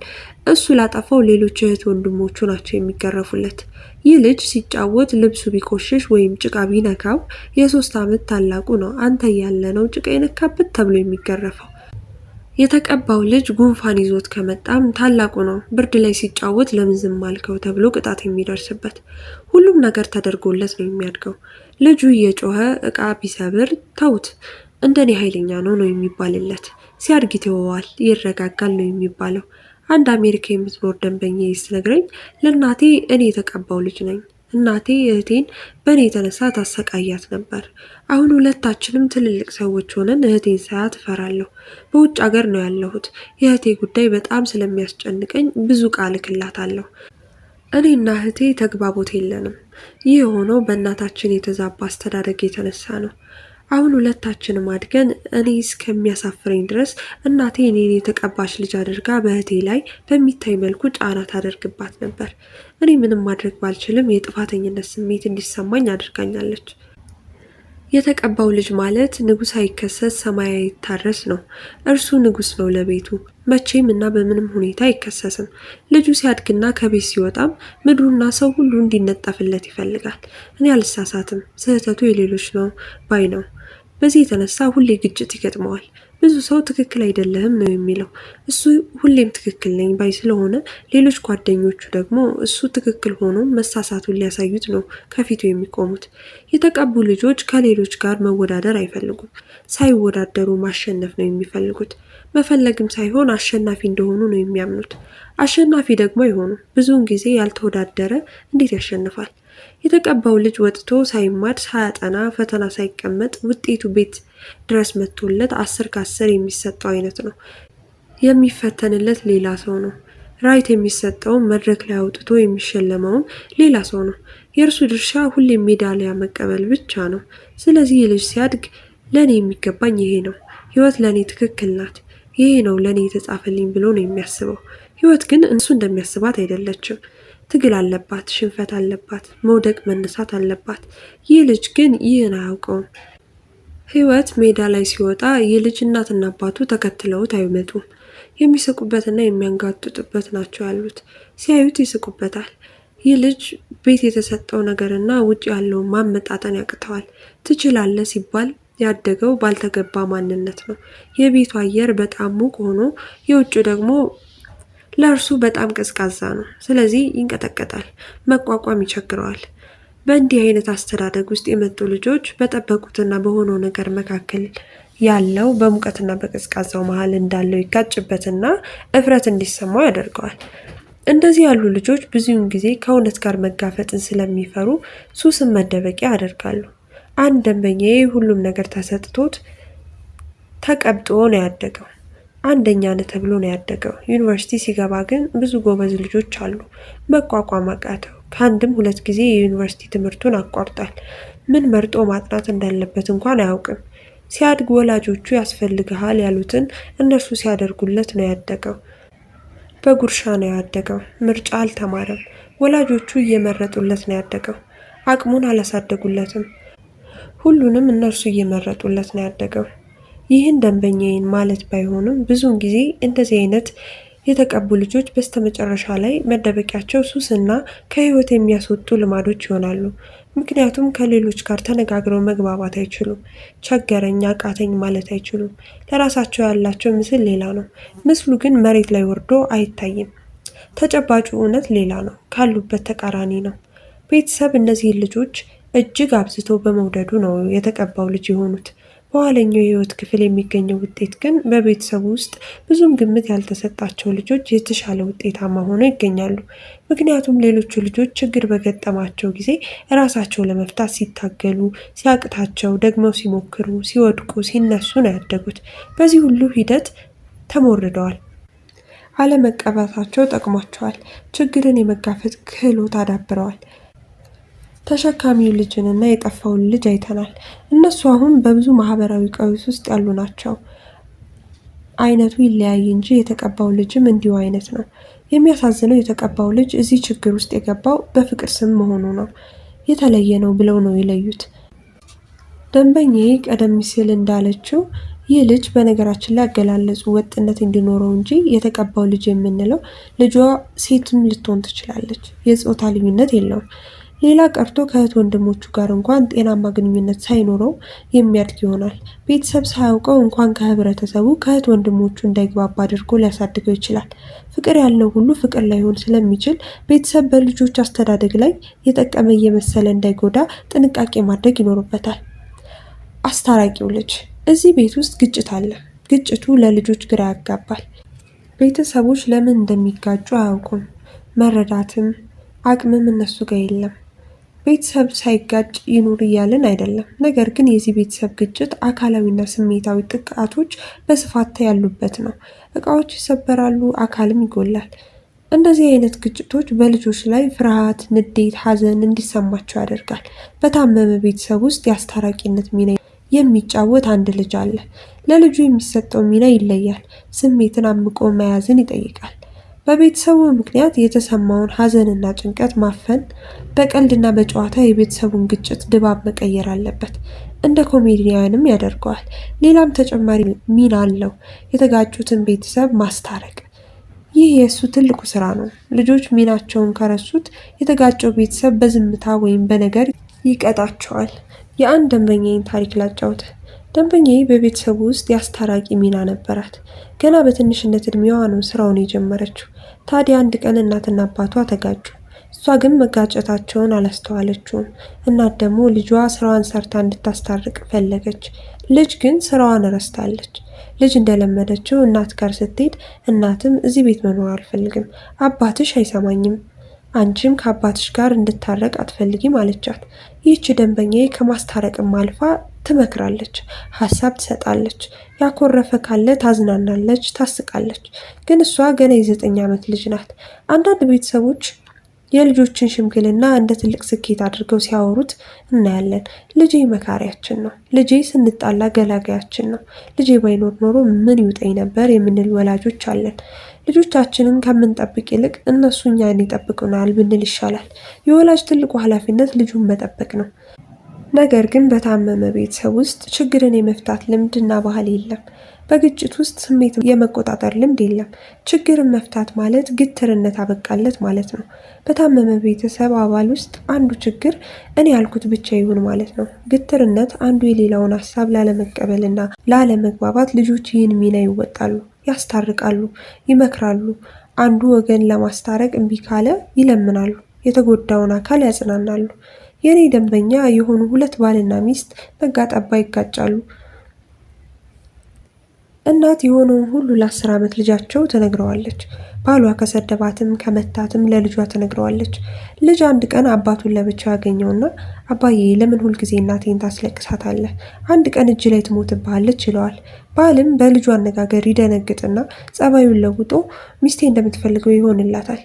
እሱ ላጠፋው ሌሎች እህት ወንድሞቹ ናቸው የሚገረፉለት። ይህ ልጅ ሲጫወት ልብሱ ቢቆሽሽ ወይም ጭቃ ቢነካው የ3 ዓመት ታላቁ ነው አንተ ያለ ነው ጭቃ የነካበት ተብሎ የሚገረፈው። የተቀባው ልጅ ጉንፋን ይዞት ከመጣም ታላቁ ነው ብርድ ላይ ሲጫወት ለምን ዝም አልከው ተብሎ ቅጣት የሚደርስበት። ሁሉም ነገር ተደርጎለት ነው የሚያድገው። ልጁ እየጮኸ እቃ ቢሰብር ተውት እንደኔ ኃይለኛ ነው ነው የሚባልለት። ሲያድግ ይተወዋል፣ ይረጋጋል ነው የሚባለው። አንድ አሜሪካ የምትኖር ደንበኛዬ ስትነግረኝ ለእናቴ እኔ የተቀባው ልጅ ነኝ። እናቴ እህቴን በእኔ የተነሳ ታሰቃያት ነበር። አሁን ሁለታችንም ትልልቅ ሰዎች ሆነን እህቴን ሳያት እፈራለሁ። በውጭ ሀገር ነው ያለሁት። የእህቴ ጉዳይ በጣም ስለሚያስጨንቀኝ ብዙ ቃል እልክላታለሁ። እኔና እህቴ ተግባቦት የለንም። ይህ የሆነው በእናታችን የተዛባ አስተዳደግ የተነሳ ነው። አሁን ሁለታችንም አድገን እኔ እስከሚያሳፍረኝ ድረስ እናቴ እኔን የተቀባች ልጅ አድርጋ በእህቴ ላይ በሚታይ መልኩ ጫና ታደርግባት ነበር። እኔ ምንም ማድረግ ባልችልም የጥፋተኝነት ስሜት እንዲሰማኝ አድርጋኛለች። የተቀባው ልጅ ማለት ንጉሥ አይከሰስ ሰማይ አይታረስ ነው። እርሱ ንጉሥ ነው ለቤቱ፣ መቼም እና በምንም ሁኔታ አይከሰስም። ልጁ ሲያድግና ከቤት ሲወጣም ምድሩና ሰው ሁሉ እንዲነጠፍለት ይፈልጋል። እኔ አልሳሳትም፣ ስህተቱ የሌሎች ነው ባይ ነው። በዚህ የተነሳ ሁሌ ግጭት ይገጥመዋል። ብዙ ሰው ትክክል አይደለህም ነው የሚለው። እሱ ሁሌም ትክክል ነኝ ባይ ስለሆነ ሌሎች ጓደኞቹ ደግሞ እሱ ትክክል ሆኖ መሳሳቱን ሊያሳዩት ነው ከፊቱ የሚቆሙት። የተቀቡ ልጆች ከሌሎች ጋር መወዳደር አይፈልጉም። ሳይወዳደሩ ማሸነፍ ነው የሚፈልጉት። መፈለግም ሳይሆን አሸናፊ እንደሆኑ ነው የሚያምኑት። አሸናፊ ደግሞ አይሆኑም። ብዙውን ጊዜ ያልተወዳደረ እንዴት ያሸንፋል? የተቀባው ልጅ ወጥቶ ሳይማር ሳያጠና ፈተና ሳይቀመጥ ውጤቱ ቤት ድረስ መጥቶለት 10 ከ10 የሚሰጠው አይነት ነው። የሚፈተንለት ሌላ ሰው ነው። right የሚሰጠውም መድረክ ላይ አውጥቶ የሚሸለመውም ሌላ ሰው ነው። የእርሱ ድርሻ ሁሌም ሜዳሊያ መቀበል ብቻ ነው። ስለዚህ ልጅ ሲያድግ ለእኔ የሚገባኝ ይሄ ነው፣ ህይወት ለእኔ ትክክል ናት፣ ይሄ ነው ለእኔ የተጻፈልኝ ብሎ ነው የሚያስበው። ህይወት ግን እሱ እንደሚያስባት አይደለችም። ትግል አለባት፣ ሽንፈት አለባት፣ መውደቅ መነሳት አለባት። ይህ ልጅ ግን ይህን አያውቀውም። ህይወት ሜዳ ላይ ሲወጣ ይህ ልጅ እናትና አባቱ ተከትለውት አይመጡም። የሚስቁበትና የሚያንጋጥጡበት ናቸው ያሉት። ሲያዩት ይስቁበታል። ይህ ልጅ ቤት የተሰጠው ነገርና ውጭ ያለውን ማመጣጠን ያቅተዋል። ትችላለህ ሲባል ያደገው ባልተገባ ማንነት ነው። የቤቱ አየር በጣም ሙቅ ሆኖ የውጭ ደግሞ ለእርሱ በጣም ቀዝቃዛ ነው። ስለዚህ ይንቀጠቀጣል፣ መቋቋም ይቸግረዋል። በእንዲህ አይነት አስተዳደግ ውስጥ የመጡ ልጆች በጠበቁትና በሆነው ነገር መካከል ያለው በሙቀትና በቀዝቃዛው መሀል እንዳለው ይጋጭበትና እፍረት እንዲሰማው ያደርገዋል። እንደዚህ ያሉ ልጆች ብዙውን ጊዜ ከእውነት ጋር መጋፈጥን ስለሚፈሩ ሱስን መደበቂያ ያደርጋሉ። አንድ ደንበኛዬ ሁሉም ነገር ተሰጥቶት ተቀብጦ ነው ያደገው። አንደኛ ነህ ተብሎ ነው ያደገው። ዩኒቨርሲቲ ሲገባ ግን ብዙ ጎበዝ ልጆች አሉ። መቋቋም አቃተው። ከአንድም 2 ጊዜ የዩኒቨርሲቲ ትምህርቱን አቋርጧል። ምን መርጦ ማጥናት እንዳለበት እንኳን አያውቅም። ሲያድግ ወላጆቹ ያስፈልግሃል ያሉትን እነርሱ ሲያደርጉለት ነው ያደገው። በጉርሻ ነው ያደገው። ምርጫ አልተማረም። ወላጆቹ እየመረጡለት ነው ያደገው። አቅሙን አላሳደጉለትም። ሁሉንም እነርሱ እየመረጡለት ነው ያደገው። ይህን ደንበኛዬን ማለት ባይሆንም ብዙውን ጊዜ እንደዚህ አይነት የተቀቡ ልጆች በስተመጨረሻ ላይ መደበቂያቸው ሱስና ከህይወት የሚያስወጡ ልማዶች ይሆናሉ። ምክንያቱም ከሌሎች ጋር ተነጋግረው መግባባት አይችሉም። ቸገረኝ፣ አቃተኝ ማለት አይችሉም። ለራሳቸው ያላቸው ምስል ሌላ ነው። ምስሉ ግን መሬት ላይ ወርዶ አይታይም። ተጨባጩ እውነት ሌላ ነው፣ ካሉበት ተቃራኒ ነው። ቤተሰብ እነዚህን ልጆች እጅግ አብዝቶ በመውደዱ ነው የተቀባው ልጅ የሆኑት። በኋለኛው የህይወት ክፍል የሚገኘው ውጤት ግን በቤተሰቡ ውስጥ ብዙም ግምት ያልተሰጣቸው ልጆች የተሻለ ውጤታማ ሆነው ይገኛሉ። ምክንያቱም ሌሎቹ ልጆች ችግር በገጠማቸው ጊዜ ራሳቸው ለመፍታት ሲታገሉ፣ ሲያቅታቸው ደግመው ሲሞክሩ፣ ሲወድቁ፣ ሲነሱ ነው ያደጉት። በዚህ ሁሉ ሂደት ተሞርደዋል። አለመቀባታቸው ጠቅሟቸዋል። ችግርን የመጋፈጥ ክህሎት አዳብረዋል። ተሸካሚው ልጅንና የጠፋውን ልጅ አይተናል። እነሱ አሁን በብዙ ማህበራዊ ቀውስ ውስጥ ያሉ ናቸው። አይነቱ ይለያይ እንጂ የተቀባው ልጅም እንዲሁ አይነት ነው። የሚያሳዝነው የተቀባው ልጅ እዚህ ችግር ውስጥ የገባው በፍቅር ስም መሆኑ ነው። የተለየ ነው ብለው ነው የለዩት። ደንበኛዬ ቀደም ሲል እንዳለችው ይህ ልጅ በነገራችን ላይ አገላለጹ ወጥነት እንዲኖረው እንጂ የተቀባው ልጅ የምንለው ልጇ ሴትም ልትሆን ትችላለች። የጾታ ልዩነት የለውም። ሌላ ቀርቶ ከእህት ወንድሞቹ ጋር እንኳን ጤናማ ግንኙነት ሳይኖረው የሚያድግ ይሆናል። ቤተሰብ ሳያውቀው እንኳን ከህብረተሰቡ ከእህት ወንድሞቹ እንዳይግባባ አድርጎ ሊያሳድገው ይችላል። ፍቅር ያልነው ሁሉ ፍቅር ላይሆን ስለሚችል ቤተሰብ በልጆች አስተዳደግ ላይ የጠቀመ እየመሰለ እንዳይጎዳ ጥንቃቄ ማድረግ ይኖርበታል። አስታራቂው ልጅ። እዚህ ቤት ውስጥ ግጭት አለ። ግጭቱ ለልጆች ግራ ያጋባል። ቤተሰቦች ለምን እንደሚጋጩ አያውቁም። መረዳትም አቅምም እነሱ ጋር የለም። ቤተሰብ ሳይጋጭ ይኑር እያልን አይደለም። ነገር ግን የዚህ ቤተሰብ ግጭት አካላዊና ስሜታዊ ጥቃቶች በስፋት ያሉበት ነው። እቃዎች ይሰበራሉ፣ አካልም ይጎላል። እንደዚህ አይነት ግጭቶች በልጆች ላይ ፍርሃት፣ ንዴት፣ ሐዘን እንዲሰማቸው ያደርጋል። በታመመ ቤተሰብ ውስጥ የአስታራቂነት ሚና የሚጫወት አንድ ልጅ አለ። ለልጁ የሚሰጠው ሚና ይለያል። ስሜትን አምቆ መያዝን ይጠይቃል። በቤተሰቡ ምክንያት የተሰማውን ሐዘንና ጭንቀት ማፈን፣ በቀልድና በጨዋታ የቤተሰቡን ግጭት ድባብ መቀየር አለበት። እንደ ኮሜዲያንም ያደርገዋል። ሌላም ተጨማሪ ሚና አለው፣ የተጋጩትን ቤተሰብ ማስታረቅ። ይህ የእሱ ትልቁ ስራ ነው። ልጆች ሚናቸውን ከረሱት የተጋጨው ቤተሰብ በዝምታ ወይም በነገር ይቀጣቸዋል። የአንድ ደንበኛዬን ታሪክ ላጫውትህ። ደንበኛዬ በቤተሰቡ ውስጥ የአስታራቂ ሚና ነበራት። ገና በትንሽነት እድሜዋ ነው ስራውን የጀመረችው። ታዲያ አንድ ቀን እናትና አባቷ ተጋጩ። እሷ ግን መጋጨታቸውን አላስተዋለችውም። እናት ደግሞ ልጇ ስራዋን ሰርታ እንድታስታርቅ ፈለገች። ልጅ ግን ስራዋን ረስታለች። ልጅ እንደለመደችው እናት ጋር ስትሄድ እናትም እዚህ ቤት መኖር አልፈልግም፣ አባትሽ አይሰማኝም፣ አንቺም ከአባትሽ ጋር እንድታረቅ አትፈልጊም አለቻት። ይህች ደንበኛዬ ከማስታረቅም አልፋ ትመክራለች፣ ሀሳብ ትሰጣለች፣ ያኮረፈ ካለ ታዝናናለች፣ ታስቃለች። ግን እሷ ገና የ9 ዓመት ልጅ ናት። አንዳንድ ቤተሰቦች የልጆችን ሽምግልና እንደ ትልቅ ስኬት አድርገው ሲያወሩት እናያለን። ልጄ መካሪያችን ነው፣ ልጄ ስንጣላ ገላጋያችን ነው፣ ልጄ ባይኖር ኖሮ ምን ይውጠኝ ነበር የምንል ወላጆች አለን። ልጆቻችንን ከምንጠብቅ ይልቅ እነሱ እኛን ይጠብቁናል ብንል ይሻላል። የወላጅ ትልቁ ኃላፊነት ልጁን መጠበቅ ነው። ነገር ግን በታመመ ቤተሰብ ውስጥ ችግርን የመፍታት ልምድና ባህል የለም። በግጭት ውስጥ ስሜት የመቆጣጠር ልምድ የለም። ችግርን መፍታት ማለት ግትርነት አበቃለት ማለት ነው። በታመመ ቤተሰብ አባል ውስጥ አንዱ ችግር እኔ ያልኩት ብቻ ይሁን ማለት ነው። ግትርነት አንዱ የሌላውን ሀሳብ ላለመቀበልና ላለመግባባት ልጆች ይህን ሚና ይወጣሉ፣ ያስታርቃሉ፣ ይመክራሉ። አንዱ ወገን ለማስታረቅ እምቢ ካለ ይለምናሉ፣ የተጎዳውን አካል ያጽናናሉ። የኔ ደንበኛ የሆኑ ሁለት ባልና ሚስት ነጋ ጠባ ይጋጫሉ። እናት የሆነውን ሁሉ ለ10 ዓመት ልጃቸው ትነግረዋለች። ባሏ ከሰደባትም ከመታትም ለልጇ ትነግረዋለች። ልጅ አንድ ቀን አባቱን ለብቻው ያገኘውና አባዬ ለምን ሁልጊዜ እናቴን ታስለቅሳታለህ? አንድ ቀን እጅ ላይ ትሞትብሃለች ይለዋል። ባልም በልጁ አነጋገር ይደነግጥና ጸባዩን ለውጦ ሚስቴ እንደምትፈልገው ይሆንላታል።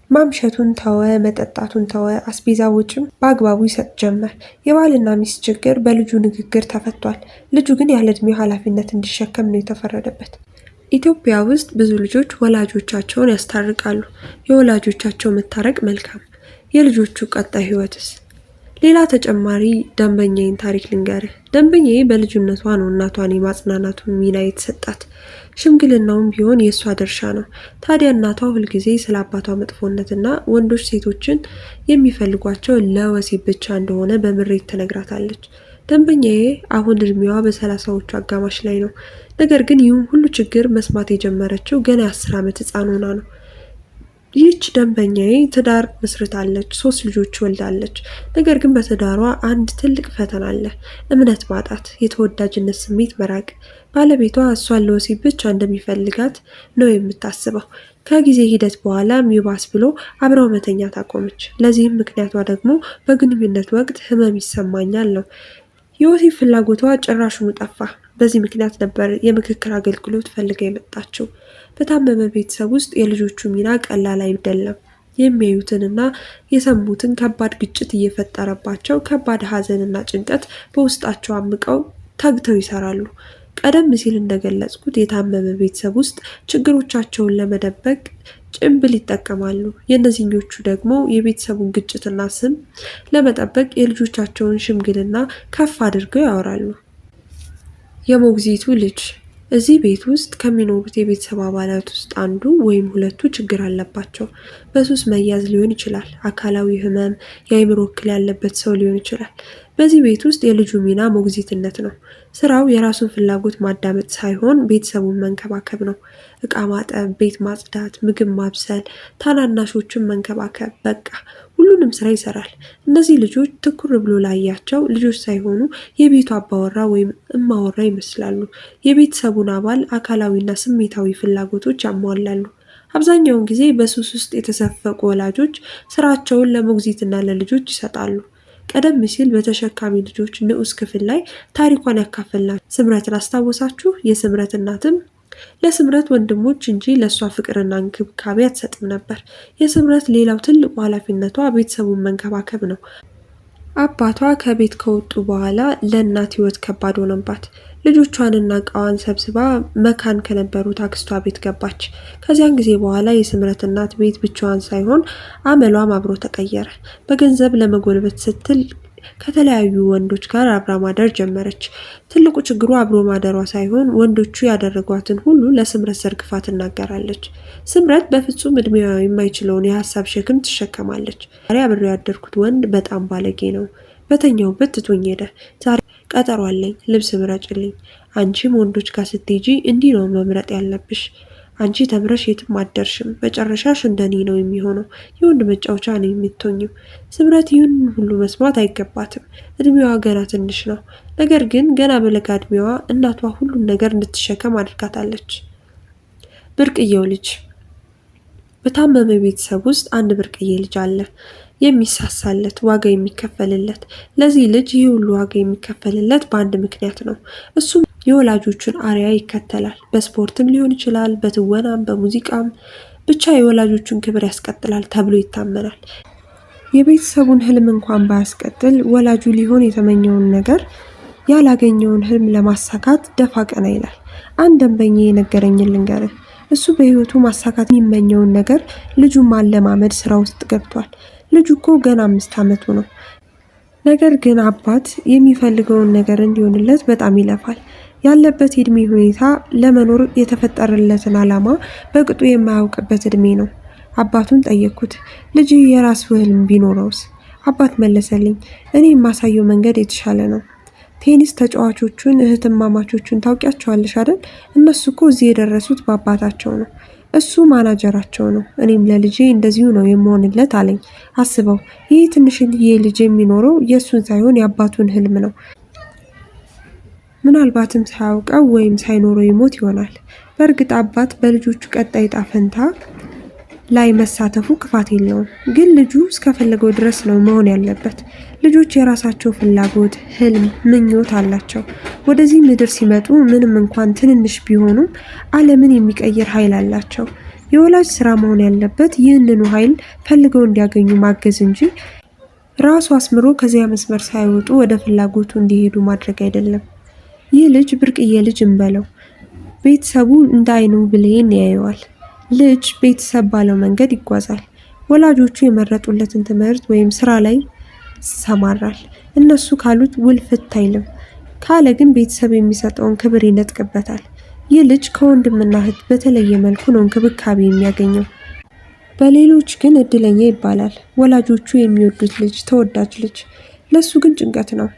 ማምሸቱን ተወ፣ መጠጣቱን ተወ፣ አስቤዛ ወጪም በአግባቡ ይሰጥ ጀመር። የባልና ሚስት ችግር በልጁ ንግግር ተፈቷል። ልጁ ግን ያለ ዕድሜው ኃላፊነት እንዲሸከም ነው የተፈረደበት። ኢትዮጵያ ውስጥ ብዙ ልጆች ወላጆቻቸውን ያስታርቃሉ። የወላጆቻቸው መታረቅ መልካም፣ የልጆቹ ቀጣይ ህይወትስ? ሌላ ተጨማሪ ደንበኛዬን ታሪክ ልንገርህ። ደንበኛዬ በልጅነቷ ነው እናቷን የማጽናናቱን ሚና የተሰጣት። ሽምግልናውም ቢሆን የእሷ ድርሻ ነው። ታዲያ እናቷ ሁልጊዜ ስለ አባቷ መጥፎነትና ወንዶች ሴቶችን የሚፈልጓቸው ለወሲብ ብቻ እንደሆነ በምሬት ትነግራታለች። ደንበኛዬ አሁን እድሜዋ በ30ዎቹ አጋማሽ ላይ ነው። ነገር ግን ይህም ሁሉ ችግር መስማት የጀመረችው ገና የ10 ዓመት ሕፃን ሆና ነው። ይህች ደንበኛዬ ትዳር መስርታለች፣ ሶስት ልጆች ወልዳለች። ነገር ግን በትዳሯ አንድ ትልቅ ፈተና አለ። እምነት ማጣት፣ የተወዳጅነት ስሜት መራቅ። ባለቤቷ እሷን ለወሲብ ብቻ እንደሚፈልጋት ነው የምታስበው። ከጊዜ ሂደት በኋላ ይባስ ብሎ አብረው መተኛት አቆመች። ለዚህም ምክንያቷ ደግሞ በግንኙነት ወቅት ህመም ይሰማኛል ነው። የወሲብ ፍላጎቷ ጭራሹኑ ጠፋ። በዚህ ምክንያት ነበር የምክክር አገልግሎት ፈልጋ የመጣችው። በታመመ ቤተሰብ ውስጥ የልጆቹ ሚና ቀላል አይደለም። የሚያዩትንና የሰሙትን ከባድ ግጭት እየፈጠረባቸው ከባድ ሀዘንና ጭንቀት በውስጣቸው አምቀው ተግተው ይሰራሉ። ቀደም ሲል እንደገለጽኩት የታመመ ቤተሰብ ውስጥ ችግሮቻቸውን ለመደበቅ ጭንብል ይጠቀማሉ። የእነዚህኞቹ ደግሞ የቤተሰቡን ግጭትና ስም ለመጠበቅ የልጆቻቸውን ሽምግልና ከፍ አድርገው ያወራሉ። የሞግዚቱ ልጅ። እዚህ ቤት ውስጥ ከሚኖሩት የቤተሰብ አባላት ውስጥ አንዱ ወይም ሁለቱ ችግር አለባቸው። በሱስ መያዝ ሊሆን ይችላል፣ አካላዊ ህመም፣ የአእምሮ እክል ያለበት ሰው ሊሆን ይችላል። በዚህ ቤት ውስጥ የልጁ ሚና ሞግዚትነት ነው። ስራው የራሱን ፍላጎት ማዳመጥ ሳይሆን ቤተሰቡን መንከባከብ ነው። እቃ ማጠብ፣ ቤት ማጽዳት፣ ምግብ ማብሰል፣ ታናናሾችን መንከባከብ፣ በቃ ሁሉንም ስራ ይሰራል። እነዚህ ልጆች ትኩር ብሎ ላያቸው ልጆች ሳይሆኑ የቤቱ አባወራ ወይም እማወራ ይመስላሉ። የቤተሰቡን አባል አካላዊና ስሜታዊ ፍላጎቶች ያሟላሉ። አብዛኛውን ጊዜ በሱስ ውስጥ የተዘፈቁ ወላጆች ስራቸውን ለሞግዚትና ለልጆች ይሰጣሉ። ቀደም ሲል በተሸካሚ ልጆች ንዑስ ክፍል ላይ ታሪኳን ያካፈልናት ስምረትን አስታወሳችሁ? የስምረት እናትም ለስምረት ወንድሞች እንጂ ለእሷ ፍቅርና እንክብካቤ አትሰጥም ነበር። የስምረት ሌላው ትልቁ ኃላፊነቷ ቤተሰቡን መንከባከብ ነው። አባቷ ከቤት ከወጡ በኋላ ለእናት ሕይወት ከባድ ሆነባት። ልጆቿንና እቃዋን ሰብስባ መካን ከነበሩት አክስቷ ቤት ገባች። ከዚያን ጊዜ በኋላ የስምረት እናት ቤት ብቻዋን ሳይሆን አመሏም አብሮ ተቀየረ። በገንዘብ ለመጎልበት ስትል ከተለያዩ ወንዶች ጋር አብራ ማደር ጀመረች። ትልቁ ችግሩ አብሮ ማደሯ ሳይሆን ወንዶቹ ያደረጓትን ሁሉ ለስምረት ዘርግፋ ትናገራለች። ስምረት በፍጹም እድሜዋ የማይችለውን የሀሳብ ሸክም ትሸከማለች። ዛሬ አብሬው ያደርኩት ወንድ በጣም ባለጌ ነው። በተኛውበት ትቶኝ ሄደ። ዛሬ ቀጠሮ አለኝ፣ ልብስ ምረጭልኝ። አንቺም ወንዶች ጋር ስትሄጂ እንዲህ ነው መምረጥ ያለብሽ። አንቺ ተምረሽ የትም አትደርሽም። መጨረሻሽ እንደኔ ነው የሚሆነው። የወንድ መጫወቻ ነው የምትሆኝው። ስምረት ይህን ሁሉ መስማት አይገባትም። እድሜዋ ገና ትንሽ ነው። ነገር ግን ገና በለጋ እድሜዋ እናቷ ሁሉን ነገር እንድትሸከም አድርጋታለች። ብርቅዬው ልጅ። በታመመ ቤተሰብ ውስጥ አንድ ብርቅዬ ልጅ አለ። የሚሳሳለት፣ ዋጋ የሚከፈልለት። ለዚህ ልጅ ይህ ሁሉ ዋጋ የሚከፈልለት በአንድ ምክንያት ነው። እሱም የወላጆቹን አርአያ ይከተላል። በስፖርትም ሊሆን ይችላል፣ በትወናም፣ በሙዚቃም ብቻ የወላጆቹን ክብር ያስቀጥላል ተብሎ ይታመናል። የቤተሰቡን ህልም እንኳን ባያስቀጥል ወላጁ ሊሆን የተመኘውን ነገር ያላገኘውን ህልም ለማሳካት ደፋ ቀና ይላል። አንድ ደንበኛ የነገረኝን ልንገርህ። እሱ በህይወቱ ማሳካት የሚመኘውን ነገር ልጁን ማለማመድ ስራ ውስጥ ገብቷል። ልጁ እኮ ገና 5 ዓመቱ ነው። ነገር ግን አባት የሚፈልገውን ነገር እንዲሆንለት በጣም ይለፋል። ያለበት የእድሜ ሁኔታ ለመኖር የተፈጠረለትን ዓላማ በቅጡ የማያውቅበት እድሜ ነው። አባቱን ጠየቅኩት። ልጅ የራሱ ህልም ቢኖረውስ? አባት መለሰልኝ፣ እኔ የማሳየው መንገድ የተሻለ ነው። ቴኒስ ተጫዋቾቹን እህትማማቾቹን ታውቂያቸዋለሽ አይደል? እነሱ እኮ እዚህ የደረሱት በአባታቸው ነው። እሱ ማናጀራቸው ነው። እኔም ለልጄ እንደዚሁ ነው የምሆንለት አለኝ። አስበው፣ ይህ ትንሽዬ ልጅ የሚኖረው የእሱን ሳይሆን የአባቱን ህልም ነው። ምናልባትም ሳያውቀው ወይም ሳይኖረው ይሞት ይሆናል። በእርግጥ አባት በልጆቹ ቀጣይ ዕጣ ፈንታ ላይ መሳተፉ ክፋት የለውም። ግን ልጁ እስከፈለገው ድረስ ነው መሆን ያለበት። ልጆች የራሳቸው ፍላጎት፣ ህልም፣ ምኞት አላቸው። ወደዚህ ምድር ሲመጡ ምንም እንኳን ትንንሽ ቢሆኑም ዓለምን የሚቀይር ኃይል አላቸው። የወላጅ ስራ መሆን ያለበት ይህንኑ ኃይል ፈልገው እንዲያገኙ ማገዝ እንጂ ራሱ አስምሮ ከዚያ መስመር ሳይወጡ ወደ ፍላጎቱ እንዲሄዱ ማድረግ አይደለም። ይህ ልጅ ብርቅዬ ልጅ እንበለው። ቤተሰቡ እንደ አይኑ ብሌን ያየዋል። ልጅ ቤተሰብ ባለው መንገድ ይጓዛል። ወላጆቹ የመረጡለትን ትምህርት ወይም ስራ ላይ ይሰማራል። እነሱ ካሉት ውልፍት አይልም። ካለ ግን ቤተሰብ የሚሰጠውን ክብር ይነጥቅበታል። ይህ ልጅ ከወንድምና እህት በተለየ መልኩ ነው እንክብካቤ የሚያገኘው። በሌሎች ግን እድለኛ ይባላል። ወላጆቹ የሚወዱት ልጅ፣ ተወዳጅ ልጅ። ለሱ ግን ጭንቀት ነው።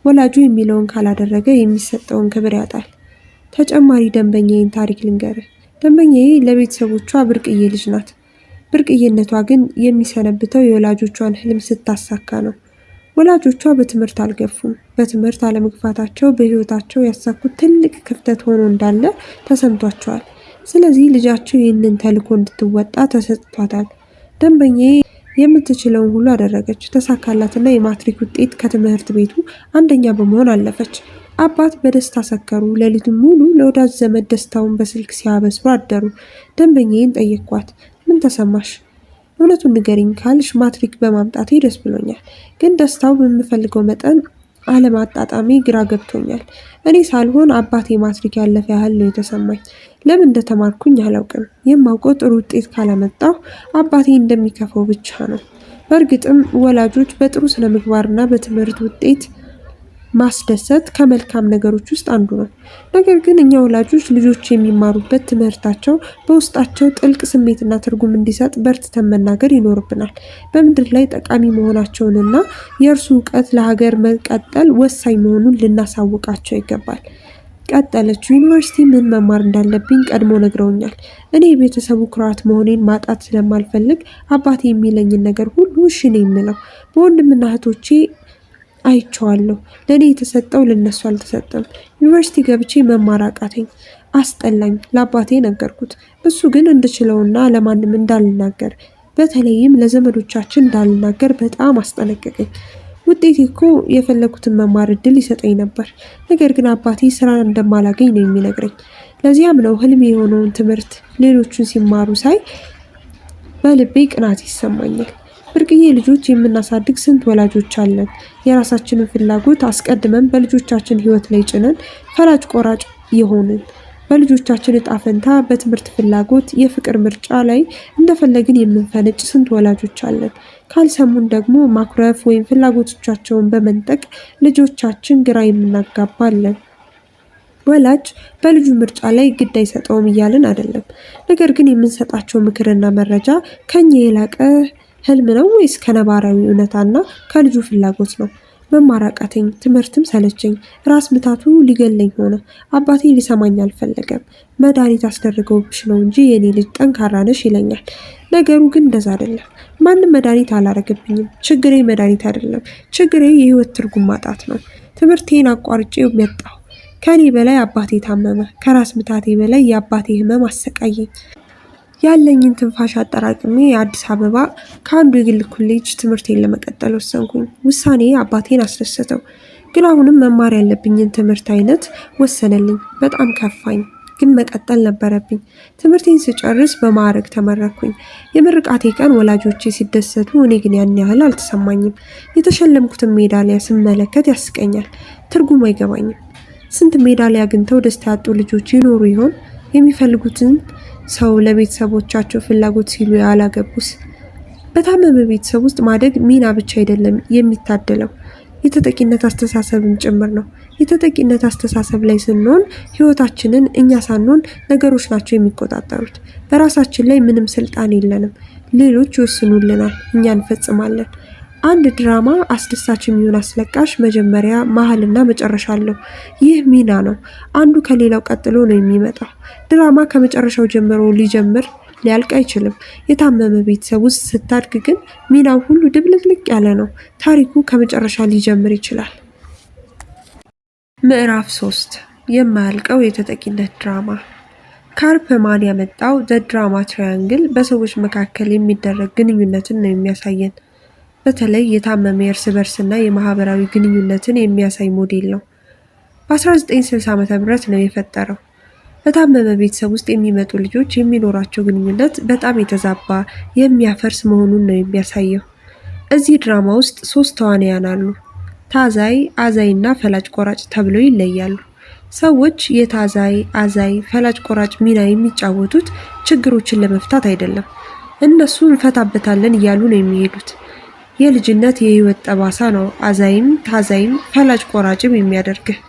ወላጁ የሚለውን ካላደረገ የሚሰጠውን ክብር ያጣል። ተጨማሪ ደንበኛዬን ታሪክ ልንገርህ። ደንበኛዬ ለቤተሰቦቿ ብርቅዬ ልጅ ናት። ብርቅዬነቷ ግን የሚሰነብተው የወላጆቿን ህልም ስታሳካ ነው። ወላጆቿ በትምህርት አልገፉም። በትምህርት አለመግፋታቸው በህይወታቸው ያሳኩት ትልቅ ክፍተት ሆኖ እንዳለ ተሰምቷቸዋል። ስለዚህ ልጃቸው ይህንን ተልዕኮ እንድትወጣ ተሰጥቷታል። ደንበኛዬ የምትችለውን ሁሉ አደረገች። ተሳካላትና የማትሪክ ውጤት ከትምህርት ቤቱ አንደኛ በመሆን አለፈች። አባት በደስታ ሰከሩ። ሌሊቱን ሙሉ ለወዳጅ ዘመድ ደስታውን በስልክ ሲያበስሩ አደሩ። ደንበኛዬን ጠየኳት። ምን ተሰማሽ? እውነቱን ንገሪኝ ካልሽ ማትሪክ በማምጣቴ ደስ ብሎኛል፣ ግን ደስታው በምፈልገው መጠን አለማጣጣሜ ግራ ገብቶኛል። እኔ ሳልሆን አባቴ ማትሪክ ያለፈ ያህል ነው የተሰማኝ። ለምን እንደተማርኩኝ አላውቅም። የማውቀው ጥሩ ውጤት ካላመጣሁ አባቴ እንደሚከፋው ብቻ ነው። በእርግጥም ወላጆች በጥሩ ስነ ምግባርና በትምህርት ውጤት ማስደሰት ከመልካም ነገሮች ውስጥ አንዱ ነው። ነገር ግን እኛ ወላጆች ልጆች የሚማሩበት ትምህርታቸው በውስጣቸው ጥልቅ ስሜትና ትርጉም እንዲሰጥ በርትተን መናገር ይኖርብናል። በምድር ላይ ጠቃሚ መሆናቸውንና የእርሱ እውቀት ለሀገር መቀጠል ወሳኝ መሆኑን ልናሳውቃቸው ይገባል። ቀጠለች። ዩኒቨርሲቲ ምን መማር እንዳለብኝ ቀድሞ ነግረውኛል። እኔ የቤተሰቡ ኩራት መሆኔን ማጣት ስለማልፈልግ አባቴ የሚለኝን ነገር ሁሉ እሺ ነው የምለው። በወንድምና እህቶቼ አይቼዋለሁ። ለእኔ የተሰጠው ለነሱ አልተሰጠም። ዩኒቨርሲቲ ገብቼ መማር አቃተኝ፣ አስጠላኝ። ለአባቴ ነገርኩት። እሱ ግን እንድችለውና ለማንም እንዳልናገር በተለይም ለዘመዶቻችን እንዳልናገር በጣም አስጠነቀቀኝ። ውጤቴ እኮ የፈለኩትን መማር እድል ይሰጠኝ ነበር። ነገር ግን አባቴ ስራ እንደማላገኝ ነው የሚነግረኝ። ለዚያም ነው ህልሜ የሆነውን ትምህርት ሌሎቹን ሲማሩ ሳይ በልቤ ቅናት ይሰማኛል። ብርቅዬ ልጆች የምናሳድግ ስንት ወላጆች አለን። የራሳችንን ፍላጎት አስቀድመን በልጆቻችን ህይወት ላይ ጭነን ፈላጭ ቆራጭ የሆንን በልጆቻችን እጣ ፈንታ፣ በትምህርት ፍላጎት፣ የፍቅር ምርጫ ላይ እንደፈለግን የምንፈነጭ ስንት ወላጆች አለን። ካልሰሙን ደግሞ ማኩረፍ ወይም ፍላጎቶቻቸውን በመንጠቅ ልጆቻችን ግራ የምናጋባለን። ወላጅ በልጁ ምርጫ ላይ ግድ አይሰጠውም እያልን አይደለም። ነገር ግን የምንሰጣቸው ምክርና መረጃ ከኛ የላቀ ህልም ነው ወይስ ከነባራዊ እውነታና ከልጁ ፍላጎት ነው? መማር አቃተኝ፣ ትምህርትም ሰለቸኝ፣ ራስ ምታቱ ሊገለኝ ሆነ። አባቴ ሊሰማኝ አልፈለገም። መድኃኒት አስደርገውብሽ ነው እንጂ የኔ ልጅ ጠንካራ ነሽ ይለኛል። ነገሩ ግን እንደዛ አይደለም። ማንም መድኃኒት አላረገብኝም። ችግሬ መድኃኒት አይደለም። ችግሬ የህይወት ትርጉም ማጣት ነው። ትምህርቴን አቋርጬ መጣሁ። ከኔ በላይ አባቴ ታመመ። ከራስ ምታቴ በላይ የአባቴ ህመም አሰቃየኝ። ያለኝን ትንፋሽ አጠራቅሜ የአዲስ አበባ ከአንዱ የግል ኮሌጅ ትምህርቴን ለመቀጠል ወሰንኩኝ። ውሳኔ አባቴን አስደሰተው፣ ግን አሁንም መማር ያለብኝን ትምህርት አይነት ወሰነልኝ። በጣም ከፋኝ፣ ግን መቀጠል ነበረብኝ። ትምህርቴን ስጨርስ በማዕረግ ተመረኩኝ። የምርቃቴ ቀን ወላጆቼ ሲደሰቱ፣ እኔ ግን ያን ያህል አልተሰማኝም። የተሸለምኩትን ሜዳሊያ ስመለከት ያስቀኛል፣ ትርጉሙ አይገባኝም። ስንት ሜዳሊያ አግኝተው ደስታ ያጡ ልጆች ይኖሩ ይሆን? የሚፈልጉትን ሰው ለቤተሰቦቻቸው ፍላጎት ሲሉ ያላገቡስ? በታመመ ቤተሰብ ውስጥ ማደግ ሚና ብቻ አይደለም የሚታደለው፣ የተጠቂነት አስተሳሰብም ጭምር ነው። የተጠቂነት አስተሳሰብ ላይ ስንሆን ህይወታችንን እኛ ሳንሆን ነገሮች ናቸው የሚቆጣጠሩት። በራሳችን ላይ ምንም ስልጣን የለንም። ሌሎች ይወስኑልናል፣ እኛ እንፈጽማለን። አንድ ድራማ አስደሳች የሚሆን አስለቃሽ መጀመሪያ፣ መሀልና መጨረሻ አለው። ይህ ሚና ነው። አንዱ ከሌላው ቀጥሎ ነው የሚመጣው። ድራማ ከመጨረሻው ጀምሮ ሊጀምር ሊያልቅ አይችልም። የታመመ ቤተሰብ ውስጥ ስታድግ ግን ሚናው ሁሉ ድብልቅልቅ ያለ ነው። ታሪኩ ከመጨረሻ ሊጀምር ይችላል። ምዕራፍ 3 የማያልቀው የተጠቂነት ድራማ። ካርፕማን ያመጣው the drama triangle በሰዎች መካከል የሚደረግ ግንኙነትን ነው የሚያሳየን። በተለይ የታመመ የእርስ በርስና የማህበራዊ ግንኙነትን የሚያሳይ ሞዴል ነው። በ1960 ዓ.ም ነው የፈጠረው። በታመመ ቤተሰብ ውስጥ የሚመጡ ልጆች የሚኖራቸው ግንኙነት በጣም የተዛባ የሚያፈርስ መሆኑን ነው የሚያሳየው። እዚህ ድራማ ውስጥ ሶስት ተዋንያን አሉ። ታዛይ፣ አዛይ እና ፈላጭ ቆራጭ ተብለው ይለያሉ። ሰዎች የታዛይ፣ አዛይ፣ ፈላጭ ቆራጭ ሚና የሚጫወቱት ችግሮችን ለመፍታት አይደለም። እነሱ እንፈታበታለን እያሉ ነው የሚሄዱት። የልጅነት የህይወት ጠባሳ ነው አዛይም ታዛይም ፈላጭ ቆራጭም የሚያደርግህ።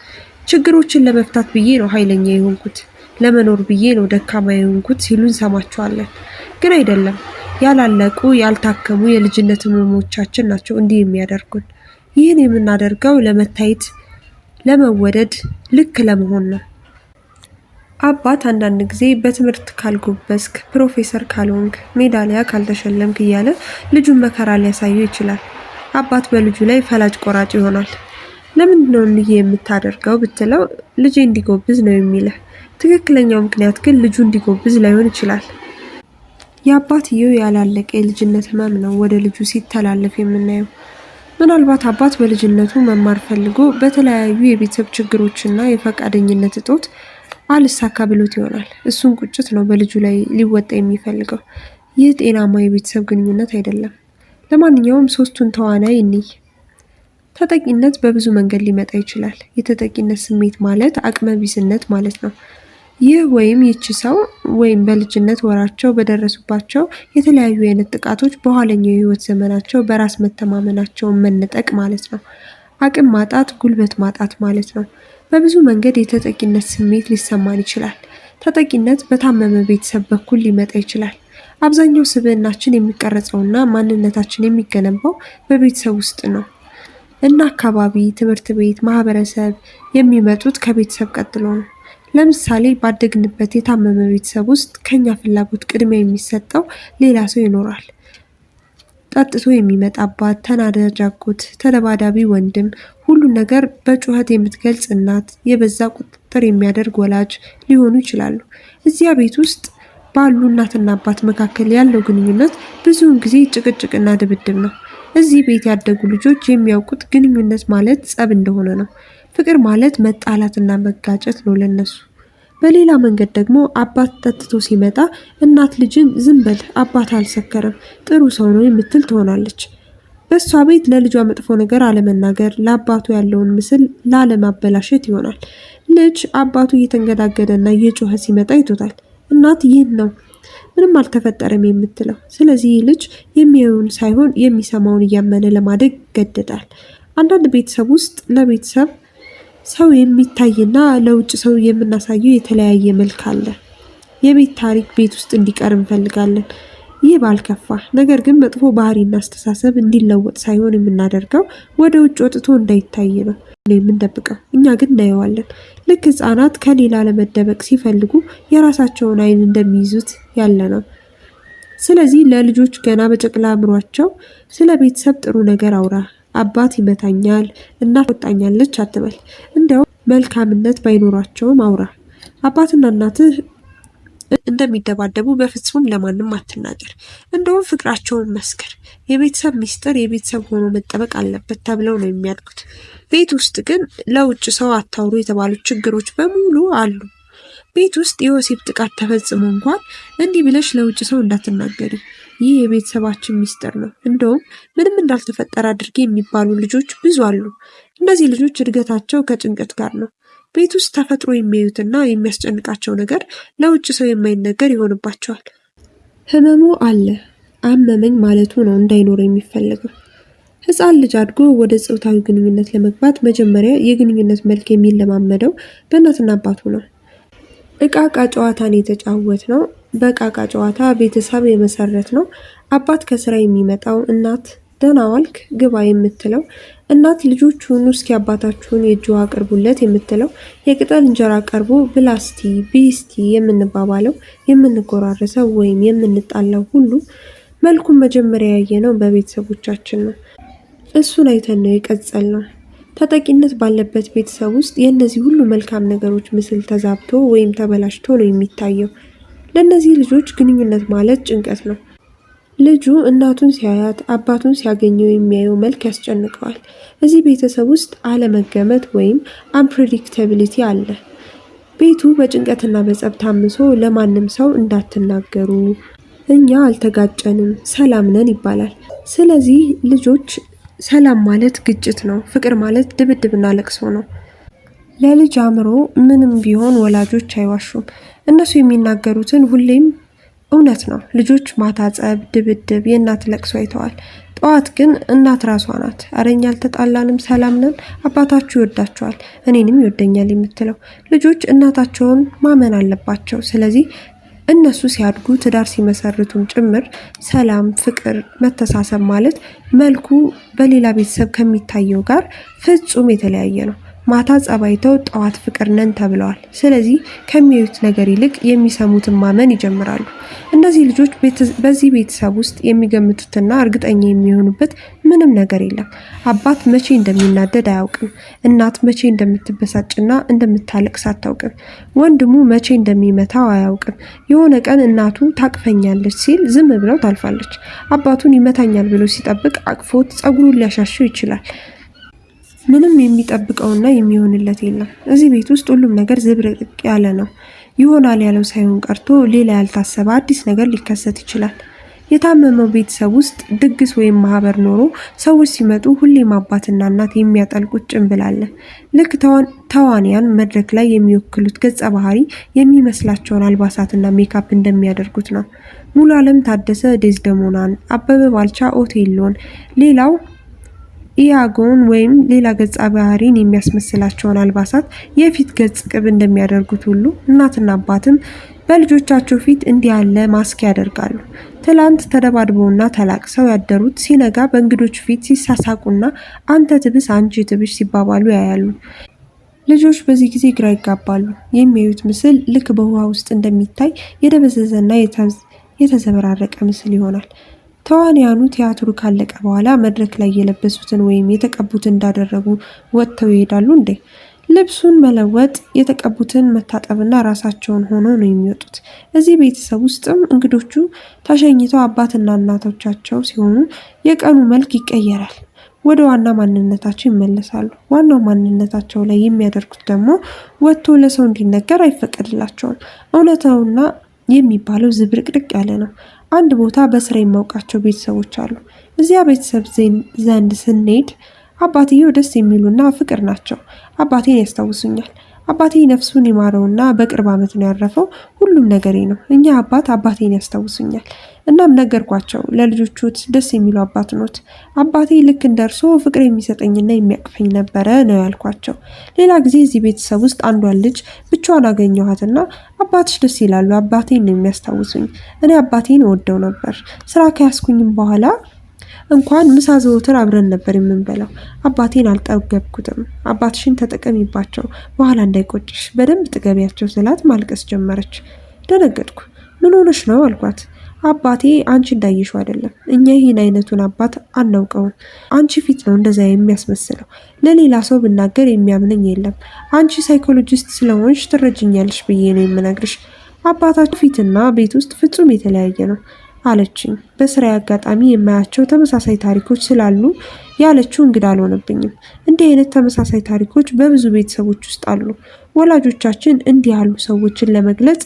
ችግሮችን ለመፍታት ብዬ ነው ኃይለኛ የሆንኩት፣ ለመኖር ብዬ ነው ደካማ የሆንኩት ሲሉ እንሰማቸዋለን። ግን አይደለም። ያላለቁ ያልታከሙ የልጅነት ህመሞቻችን ናቸው እንዲህ የሚያደርጉን። ይህን የምናደርገው ለመታየት፣ ለመወደድ፣ ልክ ለመሆን ነው። አባት አንዳንድ ጊዜ በትምህርት ካልጎበዝክ፣ ፕሮፌሰር ካልሆንክ፣ ሜዳሊያ ካልተሸለምክ እያለ ልጁን መከራ ሊያሳየው ይችላል። አባት በልጁ ላይ ፈላጭ ቆራጭ ይሆናል። ለምንድን ነው እንዲህ የምታደርገው ብትለው ልጄ እንዲጎብዝ ነው የሚልህ። ትክክለኛው ምክንያት ግን ልጁ እንዲጎብዝ ላይሆን ይችላል። የአባትየው ያላለቀ የልጅነት ህመም ነው ወደ ልጁ ሲተላለፍ የምናየው። ምናልባት አባት በልጅነቱ መማር ፈልጎ በተለያዩ የቤተሰብ ችግሮችና የፈቃደኝነት እጦት አልሳካ ብሎት ይሆናል። እሱን ቁጭት ነው በልጁ ላይ ሊወጣ የሚፈልገው። ይህ ጤናማ የቤተሰብ ግንኙነት አይደለም። ለማንኛውም ሶስቱን ተዋናይ እንይ። ተጠቂነት በብዙ መንገድ ሊመጣ ይችላል። የተጠቂነት ስሜት ማለት አቅመቢስነት ማለት ነው። ይህ ወይም ይቺ ሰው ወይም በልጅነት ወራቸው በደረሱባቸው የተለያዩ አይነት ጥቃቶች በኋለኛው የህይወት ዘመናቸው በራስ መተማመናቸውን መነጠቅ ማለት ነው። አቅም ማጣት፣ ጉልበት ማጣት ማለት ነው። በብዙ መንገድ የተጠቂነት ስሜት ሊሰማን ይችላል። ተጠቂነት በታመመ ቤተሰብ በኩል ሊመጣ ይችላል። አብዛኛው ስብዕናችን የሚቀረጸውና ማንነታችን የሚገነባው በቤተሰብ ውስጥ ነው እና አካባቢ፣ ትምህርት ቤት፣ ማህበረሰብ የሚመጡት ከቤተሰብ ቀጥሎ ነው። ለምሳሌ ባደግንበት የታመመ ቤተሰብ ውስጥ ከኛ ፍላጎት ቅድሚያ የሚሰጠው ሌላ ሰው ይኖራል። ጠጥቶ የሚመጣ አባት፣ ተናዳጅ አጎት፣ ተደባዳቢ ወንድም፣ ሁሉን ነገር በጩኸት የምትገልጽ እናት፣ የበዛ ቁጥጥር የሚያደርግ ወላጅ ሊሆኑ ይችላሉ። እዚያ ቤት ውስጥ ባሉ እናትና አባት መካከል ያለው ግንኙነት ብዙውን ጊዜ ጭቅጭቅና ድብድብ ነው። እዚህ ቤት ያደጉ ልጆች የሚያውቁት ግንኙነት ማለት ጸብ እንደሆነ ነው። ፍቅር ማለት መጣላትና መጋጨት ነው ለነሱ። በሌላ መንገድ ደግሞ አባት ጠጥቶ ሲመጣ እናት ልጅን ዝም በል አባት አልሰከረም፣ ጥሩ ሰው ነው የምትል ትሆናለች። በእሷ ቤት ለልጇ መጥፎ ነገር አለመናገር ለአባቱ ያለውን ምስል ላለማበላሸት ይሆናል። ልጅ አባቱ እየተንገዳገደና እየጮኸ ሲመጣ ይቶታል። እናት ይህን ነው ምንም አልተፈጠረም የምትለው። ስለዚህ ልጅ የሚያየውን ሳይሆን የሚሰማውን እያመነ ለማደግ ይገደዳል። አንዳንድ ቤተሰብ ውስጥ ለቤተሰብ ሰው የሚታይና ለውጭ ሰው የምናሳየው የተለያየ መልክ አለ። የቤት ታሪክ ቤት ውስጥ እንዲቀር እንፈልጋለን። ይህ ባልከፋ፣ ነገር ግን መጥፎ ባህሪና አስተሳሰብ እንዲለወጥ ሳይሆን የምናደርገው ወደ ውጭ ወጥቶ እንዳይታይ ነው የምንደብቀው። እኛ ግን እናየዋለን። ልክ ሕፃናት ከሌላ ለመደበቅ ሲፈልጉ የራሳቸውን ዓይን እንደሚይዙት ያለ ነው። ስለዚህ ለልጆች ገና በጨቅላ አእምሯቸው ስለ ቤተሰብ ጥሩ ነገር አውራ። አባት ይመታኛል፣ እናት ወጣኛለች አትበል። እንዲያው መልካምነት ባይኖራቸውም አውራ። አባትና እናትህ እንደሚደባደቡ በፍጹም ለማንም አትናገር። እንደውም ፍቅራቸውን መስክር። የቤተሰብ ሚስጥር የቤተሰብ ሆኖ መጠበቅ አለበት ተብለው ነው የሚያድጉት። ቤት ውስጥ ግን ለውጭ ሰው አታውሩ የተባሉት ችግሮች በሙሉ አሉ። ቤት ውስጥ የወሲብ ጥቃት ተፈጽሞ እንኳን እንዲህ ብለሽ ለውጭ ሰው እንዳትናገሪ፣ ይህ የቤተሰባችን ሚስጥር ነው፣ እንደውም ምንም እንዳልተፈጠረ አድርጌ የሚባሉ ልጆች ብዙ አሉ። እነዚህ ልጆች እድገታቸው ከጭንቀት ጋር ነው። ቤት ውስጥ ተፈጥሮ የሚያዩትና የሚያስጨንቃቸው ነገር ለውጭ ሰው የማይነገር ይሆንባቸዋል። ህመሙ አለ አመመኝ ማለቱ ነው እንዳይኖር የሚፈለገው። ህፃን ልጅ አድጎ ወደ ጾታዊ ግንኙነት ለመግባት መጀመሪያ የግንኙነት መልክ የሚለማመደው በእናትና አባቱ ነው። እቃቃ ጨዋታን የተጫወት ነው። በእቃቃ ጨዋታ ቤተሰብ የመሰረት ነው። አባት ከስራ የሚመጣው፣ እናት ደህና ዋልክ ግባ የምትለው፣ እናት ልጆቹን እስኪ አባታችሁን የእጅ ውሃ አቅርቡለት የምትለው፣ የቅጠል እንጀራ ቀርቦ ብላስቲ ቢስቲ የምንባባለው፣ የምንጎራረሰው ወይም የምንጣላው ሁሉ መልኩን መጀመሪያ ያየነው በቤተሰቦቻችን ነው። እሱን አይተን ነው የቀጸልነው። ተጠቂነት ባለበት ቤተሰብ ውስጥ የእነዚህ ሁሉ መልካም ነገሮች ምስል ተዛብቶ ወይም ተበላሽቶ ነው የሚታየው። ለእነዚህ ልጆች ግንኙነት ማለት ጭንቀት ነው። ልጁ እናቱን ሲያያት አባቱን ሲያገኘው የሚያየው መልክ ያስጨንቀዋል። እዚህ ቤተሰብ ውስጥ አለመገመት ወይም unpredictability አለ። ቤቱ በጭንቀትና በጸብ ታምሶ ለማንም ሰው እንዳትናገሩ፣ እኛ አልተጋጨንም፣ ሰላም ነን ይባላል። ስለዚህ ልጆች ሰላም ማለት ግጭት ነው፣ ፍቅር ማለት ድብድብና ለቅሶ ነው። ለልጅ አእምሮ ምንም ቢሆን ወላጆች አይዋሹም። እነሱ የሚናገሩትን ሁሌም እውነት ነው። ልጆች ማታ ጸብ፣ ድብድብ፣ የእናት ለቅሶ አይተዋል። ጠዋት ግን እናት ራሷ ናት፣ እረ እኛ አልተጣላንም፣ ሰላም ነን፣ አባታችሁ ይወዳቸዋል፣ እኔንም ይወደኛል የምትለው። ልጆች እናታቸውን ማመን አለባቸው። ስለዚህ እነሱ ሲያድጉ ትዳር ሲመሰርቱም ጭምር ሰላም፣ ፍቅር፣ መተሳሰብ ማለት መልኩ በሌላ ቤተሰብ ከሚታየው ጋር ፍጹም የተለያየ ነው። ማታ ጸባይተው ጠዋት ፍቅር ነን ተብለዋል። ስለዚህ ከሚያዩት ነገር ይልቅ የሚሰሙትን ማመን ይጀምራሉ። እነዚህ ልጆች በዚህ ቤተሰብ ውስጥ የሚገምቱትና እርግጠኛ የሚሆኑበት ምንም ነገር የለም። አባት መቼ እንደሚናደድ አያውቅም። እናት መቼ እንደምትበሳጭና እንደምታለቅስ አታውቅም። ወንድሙ መቼ እንደሚመታው አያውቅም። የሆነ ቀን እናቱ ታቅፈኛለች ሲል ዝም ብለው ታልፋለች። አባቱን ይመታኛል ብሎ ሲጠብቅ አቅፎት ጸጉሩን ሊያሻሸው ይችላል። ምንም የሚጠብቀውና የሚሆንለት የለም። እዚህ ቤት ውስጥ ሁሉም ነገር ዝብርቅርቅ ያለ ነው። ይሆናል ያለው ሳይሆን ቀርቶ ሌላ ያልታሰበ አዲስ ነገር ሊከሰት ይችላል። የታመመው ቤተሰብ ውስጥ ድግስ ወይም ማህበር ኖሮ ሰዎች ሲመጡ ሁሌም አባትና እናት የሚያጠልቁት ጭንብል አለ። ልክ ተዋንያን መድረክ ላይ የሚወክሉት ገጸ ባህሪ የሚመስላቸውን አልባሳትና ሜካፕ እንደሚያደርጉት ነው። ሙሉ አለም ታደሰ ዴዝደሞናን፣ አበበ ባልቻ ኦቴሎን፣ ሌላው ኢያጎን ወይም ሌላ ገጸ ባህሪን የሚያስመስላቸውን አልባሳት፣ የፊት ገጽ ቅብ እንደሚያደርጉት ሁሉ እናትና አባትም በልጆቻቸው ፊት እንዲህ ያለ ማስክ ያደርጋሉ። ትላንት ተደባድበውና ተላቅሰው ያደሩት ሲነጋ በእንግዶች ፊት ሲሳሳቁና አንተ ትብስ አንቺ ትብሽ ሲባባሉ ያያሉ። ልጆች በዚህ ጊዜ ግራ ይጋባሉ። የሚያዩት ምስል ልክ በውሃ ውስጥ እንደሚታይ የደበዘዘና የተዘበራረቀ ምስል ይሆናል። ተዋንያኑ ቲያትሩ ካለቀ በኋላ መድረክ ላይ የለበሱትን ወይም የተቀቡትን እንዳደረጉ ወጥተው ይሄዳሉ እንዴ? ልብሱን መለወጥ፣ የተቀቡትን መታጠብና ራሳቸውን ሆነው ነው የሚወጡት። እዚህ ቤተሰብ ውስጥም እንግዶቹ ተሸኝተው አባትና እናቶቻቸው ሲሆኑ የቀኑ መልክ ይቀየራል። ወደ ዋና ማንነታቸው ይመለሳሉ። ዋናው ማንነታቸው ላይ የሚያደርጉት ደግሞ ወጥቶ ለሰው እንዲነገር አይፈቀድላቸውም። እውነታውና የሚባለው ዝብርቅርቅ ያለ ነው። አንድ ቦታ በስራ የማውቃቸው ቤተሰቦች አሉ። እዚያ ቤተሰብ ዘንድ ስንሄድ አባትየው ደስ የሚሉና ፍቅር ናቸው። አባቴን ያስታውሱኛል። አባቴ ነፍሱን ይማረውና በቅርብ ዓመት ነው ያረፈው። ሁሉም ነገሬ ነው። እኛ አባት አባቴን ያስታውሱኛል። እናም ነገርኳቸው፣ ለልጆቹት ደስ የሚሉ አባት ኖት። አባቴ ልክ እንደ እርሶ ፍቅር የሚሰጠኝና የሚያቅፈኝ ነበረ ነው ያልኳቸው። ሌላ ጊዜ እዚህ ቤተሰብ ውስጥ አንዷን ልጅ ብቻዋን አገኘኋትና አባትሽ ደስ ይላሉ፣ አባቴን ነው የሚያስታውሱኝ። እኔ አባቴን እወደው ነበር። ስራ ከያዝኩኝም በኋላ እንኳን ምሳ ዘወትር አብረን ነበር የምንበላው። አባቴን አልጠገብኩትም። አባትሽን ተጠቀሚባቸው፣ በኋላ እንዳይቆጭሽ በደንብ ጥገቢያቸው ስላት ማልቀስ ጀመረች። ደነገጥኩ። ምን ሆነሽ ነው አልኳት። አባቴ አንቺ እንዳየሽው አይደለም። እኛ ይህን አይነቱን አባት አናውቀውም። አንቺ ፊት ነው እንደዚያ የሚያስመስለው። ለሌላ ሰው ብናገር የሚያምነኝ የለም። አንቺ ሳይኮሎጂስት ስለሆንሽ ትረጅኛለሽ ብዬ ነው የምነግርሽ። አባታችሁ ፊትና ቤት ውስጥ ፍጹም የተለያየ ነው አለችኝ። በስራ አጋጣሚ የማያቸው ተመሳሳይ ታሪኮች ስላሉ ያለችው እንግዳ አልሆነብኝም። እንዲህ አይነት ተመሳሳይ ታሪኮች በብዙ ቤተሰቦች ውስጥ አሉ። ወላጆቻችን እንዲህ ያሉ ሰዎችን ለመግለጽ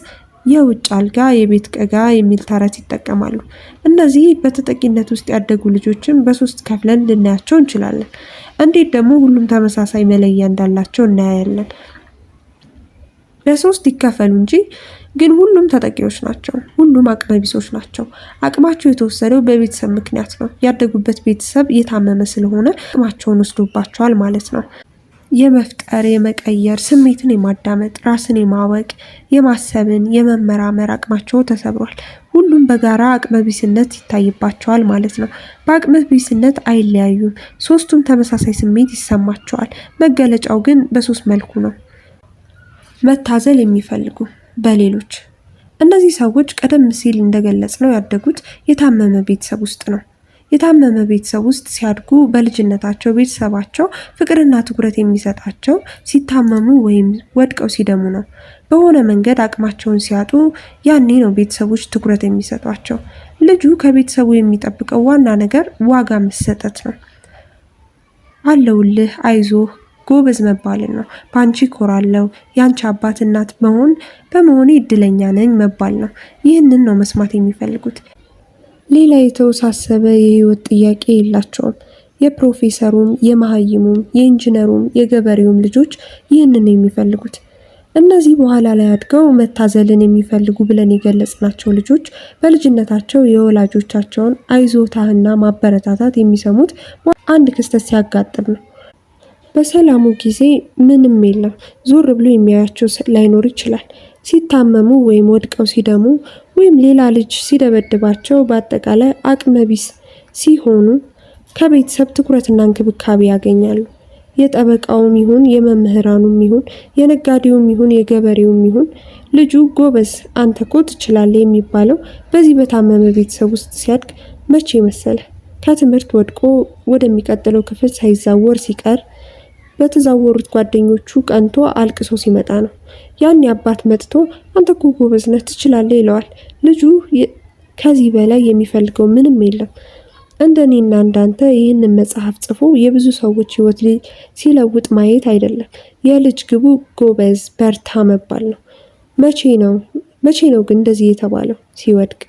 የውጭ አልጋ የቤት ቀጋ የሚል ተረት ይጠቀማሉ። እነዚህ በተጠቂነት ውስጥ ያደጉ ልጆችን በሶስት ከፍለን ልናያቸው እንችላለን። እንዴት ደግሞ ሁሉም ተመሳሳይ መለያ እንዳላቸው እናያለን። በሶስት ይከፈሉ እንጂ ግን ሁሉም ተጠቂዎች ናቸው። ሁሉም አቅመቢሶች ናቸው። አቅማቸው የተወሰደው በቤተሰብ ምክንያት ነው። ያደጉበት ቤተሰብ የታመመ ስለሆነ አቅማቸውን ወስዶባቸዋል ማለት ነው። የመፍጠር፣ የመቀየር፣ ስሜትን የማዳመጥ፣ ራስን የማወቅ፣ የማሰብን፣ የመመራመር አቅማቸው ተሰብሯል። ሁሉም በጋራ አቅመቢስነት ይታይባቸዋል ማለት ነው። በአቅመቢስነት አይለያዩም። ሶስቱም ተመሳሳይ ስሜት ይሰማቸዋል። መገለጫው ግን በሶስት መልኩ ነው። መታዘል የሚፈልጉ በሌሎች። እነዚህ ሰዎች ቀደም ሲል እንደገለጽነው ያደጉት የታመመ ቤተሰብ ውስጥ ነው። የታመመ ቤተሰብ ውስጥ ሲያድጉ በልጅነታቸው ቤተሰባቸው ፍቅርና ትኩረት የሚሰጣቸው ሲታመሙ ወይም ወድቀው ሲደሙ ነው። በሆነ መንገድ አቅማቸውን ሲያጡ ያኔ ነው ቤተሰቦች ትኩረት የሚሰጧቸው። ልጁ ከቤተሰቡ የሚጠብቀው ዋና ነገር ዋጋ መሰጠት ነው። አለውልህ፣ አይዞህ፣ ጎበዝ መባልን ነው። በአንቺ ኮራለው፣ የአንቺ አባት እናት መሆን በመሆኔ እድለኛ ነኝ መባል ነው። ይህንን ነው መስማት የሚፈልጉት። ሌላ የተወሳሰበ የህይወት ጥያቄ የላቸውም። የፕሮፌሰሩም፣ የመሀይሙም፣ የኢንጂነሩም፣ የገበሬውም ልጆች ይህንን ነው የሚፈልጉት። እነዚህ በኋላ ላይ አድገው መታዘልን የሚፈልጉ ብለን የገለጽናቸው ልጆች በልጅነታቸው የወላጆቻቸውን አይዞታህና ማበረታታት የሚሰሙት አንድ ክስተት ሲያጋጥም ነው። በሰላሙ ጊዜ ምንም የለም፣ ዞር ብሎ የሚያያቸው ላይኖር ይችላል። ሲታመሙ ወይም ወድቀው ሲደሙ ወይም ሌላ ልጅ ሲደበድባቸው፣ በአጠቃላይ አቅመቢስ ሲሆኑ ከቤተሰብ ትኩረትና እንክብካቤ ያገኛሉ። የጠበቃውም ይሁን የመምህራኑም ይሁን የነጋዴውም ይሁን የገበሬውም ይሁን ልጁ ጎበዝ፣ አንተ እኮ ትችላለህ የሚባለው በዚህ በታመመ ቤተሰብ ውስጥ ሲያድግ መቼ መሰለ? ከትምህርት ወድቆ ወደሚቀጥለው ክፍል ሳይዛወር ሲቀር በተዛወሩት ጓደኞቹ ቀንቶ አልቅሶ ሲመጣ ነው። ያኔ አባት መጥቶ አንተ እኮ ጎበዝ ነህ ትችላለህ ይለዋል። ልጁ ከዚህ በላይ የሚፈልገው ምንም የለም። እንደኔና እንዳንተ ይህንን መጽሐፍ ጽፎ የብዙ ሰዎች ሕይወት ሲለውጥ ማየት አይደለም። የልጅ ግቡ ጎበዝ በርታ መባል ነው። መቼ ነው መቼ ነው ግን እንደዚህ የተባለው? ሲወድቅ።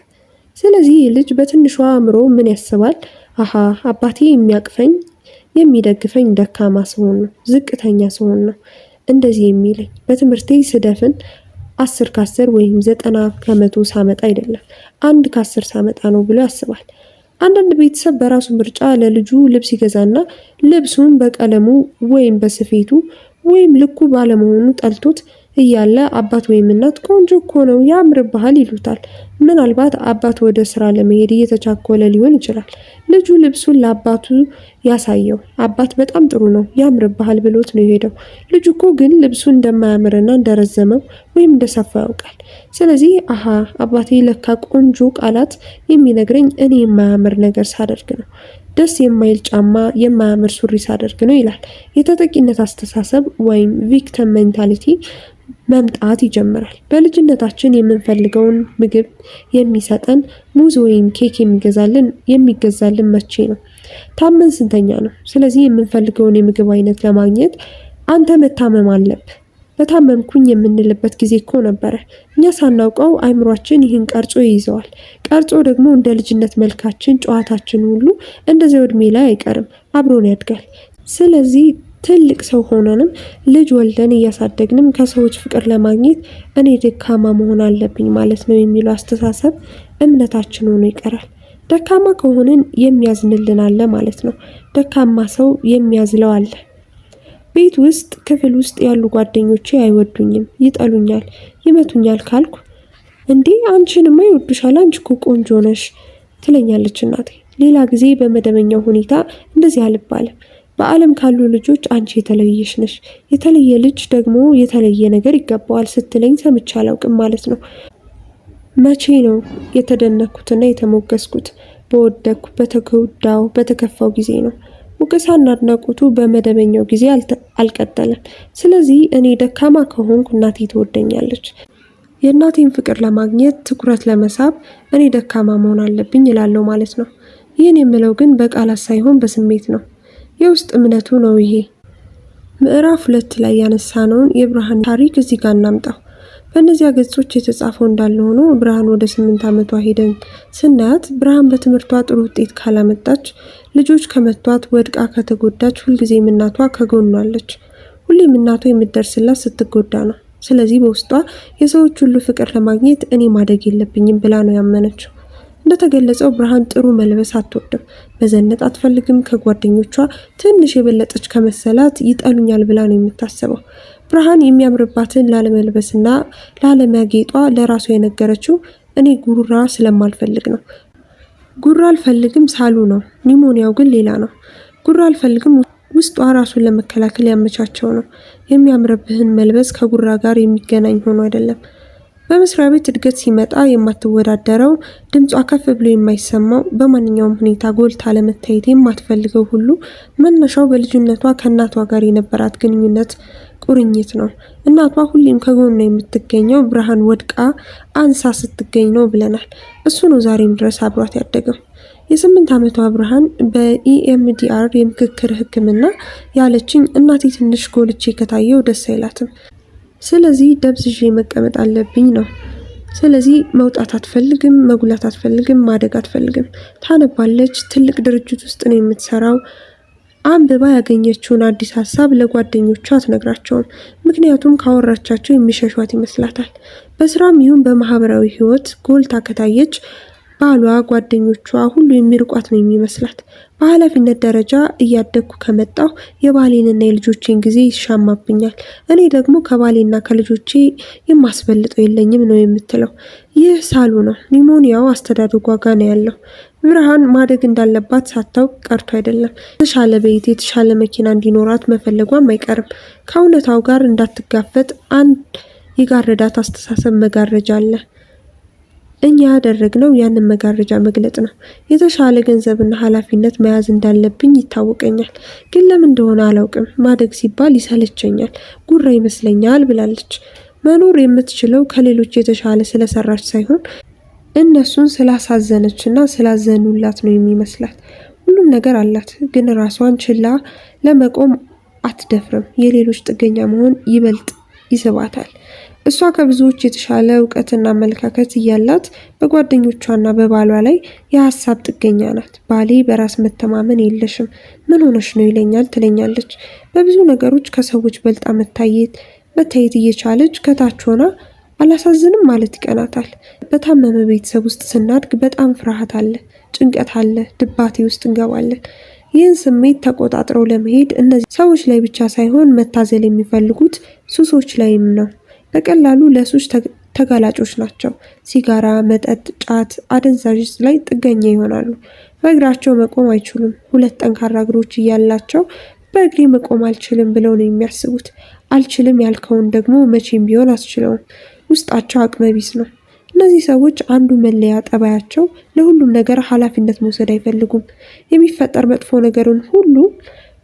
ስለዚህ ይህ ልጅ በትንሿ አእምሮ ምን ያስባል? አሃ አባቴ የሚያቅፈኝ የሚደግፈኝ ደካማ ስሆን ነው፣ ዝቅተኛ ስሆን ነው እንደዚህ የሚለኝ። በትምህርቴ ስደፍን 10 ከ10 ወይም 90% ሳመጣ አይደለም፣ 1 ከ10 ሳመጣ ነው ብሎ ያስባል። አንዳንድ ቤተሰብ በራሱ ምርጫ ለልጁ ልብስ ይገዛና ልብሱን በቀለሙ ወይም በስፌቱ ወይም ልኩ ባለመሆኑ ጠልቶት እያለ አባት ወይም እናት ቆንጆ እኮ ነው ያምርብሃል ይሉታል። ምናልባት አባት ወደ ስራ ለመሄድ እየተቻኮለ ሊሆን ይችላል። ልጁ ልብሱን ለአባቱ ያሳየው፣ አባት በጣም ጥሩ ነው ያምርብሃል ብሎት ነው የሄደው። ልጁ እኮ ግን ልብሱ እንደማያምርና እንደረዘመው ወይም እንደሰፋው ያውቃል። ስለዚህ አሃ አባቴ ለካ ቆንጆ ቃላት የሚነግረኝ እኔ የማያምር ነገር ሳደርግ ነው፣ ደስ የማይል ጫማ፣ የማያምር ሱሪ ሳደርግ ነው ይላል። የተጠቂነት አስተሳሰብ ወይም victim mentality መምጣት ይጀምራል። በልጅነታችን የምንፈልገውን ምግብ የሚሰጠን ሙዝ ወይም ኬክ የሚገዛልን መቼ ነው? ታመን ስንተኛ ነው። ስለዚህ የምንፈልገውን የምግብ አይነት ለማግኘት አንተ መታመም አለብህ። በታመምኩኝ የምንልበት ጊዜ እኮ ነበረ። እኛ ሳናውቀው አይምሯችን ይህን ቀርጾ ይይዘዋል። ቀርጾ ደግሞ እንደ ልጅነት መልካችን፣ ጨዋታችን ሁሉ እንደዚያው እድሜ ላይ አይቀርም፣ አብሮን ያድጋል። ስለዚህ ትልቅ ሰው ሆነንም ልጅ ወልደን እያሳደግንም ከሰዎች ፍቅር ለማግኘት እኔ ደካማ መሆን አለብኝ ማለት ነው የሚለው አስተሳሰብ እምነታችን ሆኖ ይቀራል። ደካማ ከሆንን የሚያዝንልን አለ ማለት ነው። ደካማ ሰው የሚያዝለው አለ። ቤት ውስጥ ክፍል ውስጥ ያሉ ጓደኞቼ አይወዱኝም፣ ይጠሉኛል፣ ይመቱኛል ካልኩ እንዴ አንቺንማ ይወዱሻል፣ አንቺ እኮ ቆንጆ ነሽ ትለኛለች እናቴ። ሌላ ጊዜ በመደበኛው ሁኔታ እንደዚህ አልባልም። በዓለም ካሉ ልጆች አንቺ የተለየሽ ነሽ፣ የተለየ ልጅ ደግሞ የተለየ ነገር ይገባዋል ስትለኝ ሰምቼ አላውቅም ማለት ነው። መቼ ነው የተደነኩትና የተሞገስኩት? በወደኩ፣ በተጎዳው፣ በተከፋው ጊዜ ነው። ሙገሳና አድናቆቱ በመደበኛው ጊዜ አልቀጠለም። ስለዚህ እኔ ደካማ ከሆንኩ እናቴ ትወደኛለች። የእናቴን ፍቅር ለማግኘት ትኩረት ለመሳብ እኔ ደካማ መሆን አለብኝ እላለሁ ማለት ነው። ይህን የምለው ግን በቃላት ሳይሆን በስሜት ነው። የውስጥ እምነቱ ነው ይሄ። ምዕራፍ 2 ላይ ያነሳነውን የብርሃን ታሪክ እዚህ ጋር እናምጣው። በእነዚያ ገጾች የተጻፈው እንዳለ ሆኖ ብርሃን ወደ 8 ዓመቷ ሄደን ስናያት ብርሃን በትምህርቷ ጥሩ ውጤት ካላመጣች፣ ልጆች ከመቷት፣ ወድቃ ከተጎዳች ሁልጊዜም እናቷ ከጎኗ አለች። ሁሌም እናቷ የምትደርስላት ስትጎዳ ነው። ስለዚህ በውስጧ የሰዎች ሁሉ ፍቅር ለማግኘት እኔ ማደግ የለብኝም ብላ ነው ያመነችው። እንደተገለጸው ብርሃን ጥሩ መልበስ አትወድም፣ መዘነጥ አትፈልግም። ከጓደኞቿ ትንሽ የበለጠች ከመሰላት ይጠሉኛል ብላ ነው የምታስበው። ብርሃን የሚያምርባትን ላለመልበስና ላለመጌጧ ለራሷ የነገረችው እኔ ጉራ ስለማልፈልግ ነው። ጉራ አልፈልግም ሳሉ ነው። ኒሞኒያው ግን ሌላ ነው። ጉራ አልፈልግም ውስጧ ራሱን ለመከላከል ያመቻቸው ነው። የሚያምርብህን መልበስ ከጉራ ጋር የሚገናኝ ሆኖ አይደለም። በመስሪያ ቤት እድገት ሲመጣ የማትወዳደረው፣ ድምጿ ከፍ ብሎ የማይሰማው፣ በማንኛውም ሁኔታ ጎልታ ለመታየት የማትፈልገው ሁሉ መነሻው በልጅነቷ ከእናቷ ጋር የነበራት ግንኙነት ቁርኝት ነው። እናቷ ሁሌም ከጎኗ የምትገኘው ብርሃን ወድቃ አንሳ ስትገኝ ነው ብለናል። እሱ ነው ዛሬም ድረስ አብሯት ያደገው። የ8 ዓመቷ ብርሃን በ EMDR የምክክር ሕክምና ያለችኝ እናቴ ትንሽ ጎልቼ ከታየው ደስ አይላትም፣ ስለዚህ ደብዝዤ መቀመጥ አለብኝ ነው። ስለዚህ መውጣት አትፈልግም፣ መጉላት አትፈልግም፣ ማደግ አትፈልግም። ታነባለች። ትልቅ ድርጅት ውስጥ ነው የምትሰራው። አንብባ ያገኘችውን አዲስ ሀሳብ ለጓደኞቿ አትነግራቸውም። ምክንያቱም ካወራቻቸው የሚሸሿት ይመስላታል። በስራም ይሁን በማህበራዊ ህይወት ጎልታ ከታየች ባሏ፣ ጓደኞቿ ሁሉ የሚርቋት ነው የሚመስላት። በኃላፊነት ደረጃ እያደግኩ ከመጣሁ የባሌንና የልጆቼን ጊዜ ይሻማብኛል። እኔ ደግሞ ከባሌና ከልጆቼ የማስበልጠው የለኝም ነው የምትለው። ይህ ሳሉ ነው። ኒሞኒያው አስተዳደጓ ጋ ነው ያለው። ብርሃን ማደግ እንዳለባት ሳታውቅ ቀርቶ አይደለም። የተሻለ ቤት፣ የተሻለ መኪና እንዲኖራት መፈለጓም አይቀርም። ከእውነታው ጋር እንዳትጋፈጥ አንድ የጋረዳት አስተሳሰብ መጋረጃ አለ። እኛ ያደረግነው ያንን መጋረጃ መግለጥ ነው። የተሻለ ገንዘብና ኃላፊነት መያዝ እንዳለብኝ ይታወቀኛል፣ ግን ለምን እንደሆነ አላውቅም። ማደግ ሲባል ይሰለቸኛል፣ ጉራ ይመስለኛል ብላለች። መኖር የምትችለው ከሌሎች የተሻለ ስለሰራች ሳይሆን እነሱን ስላሳዘነችና ስላዘኑላት ነው የሚመስላት። ሁሉም ነገር አላት፣ ግን ራሷን ችላ ለመቆም አትደፍርም። የሌሎች ጥገኛ መሆን ይበልጥ ይስባታል። እሷ ከብዙዎች የተሻለ እውቀትና አመለካከት እያላት በጓደኞቿና በባሏ ላይ የሀሳብ ጥገኛ ናት። ባሌ በራስ መተማመን የለሽም፣ ምን ሆነሽ ነው ይለኛል ትለኛለች። በብዙ ነገሮች ከሰዎች በልጣ መታየት እየቻለች ከታች ሆና አላሳዝንም ማለት ይቀናታል። በታመመ ቤተሰብ ውስጥ ስናድግ በጣም ፍርሃት አለ፣ ጭንቀት አለ፣ ድባቴ ውስጥ እንገባለን። ይህን ስሜት ተቆጣጥረው ለመሄድ እነዚህ ሰዎች ላይ ብቻ ሳይሆን መታዘል የሚፈልጉት ሱሶች ላይም ነው። በቀላሉ ለሱስ ተጋላጮች ናቸው። ሲጋራ፣ መጠጥ፣ ጫት፣ አደንዛዥ እጽ ላይ ጥገኛ ይሆናሉ። በእግራቸው መቆም አይችሉም። ሁለት ጠንካራ እግሮች እያላቸው በእግሬ መቆም አልችልም ብለው ነው የሚያስቡት። አልችልም ያልከውን ደግሞ መቼም ቢሆን አስችለውም። ውስጣቸው አቅመቢስ ነው። እነዚህ ሰዎች አንዱ መለያ ጠባያቸው ለሁሉም ነገር ኃላፊነት መውሰድ አይፈልጉም። የሚፈጠር መጥፎ ነገርን ሁሉ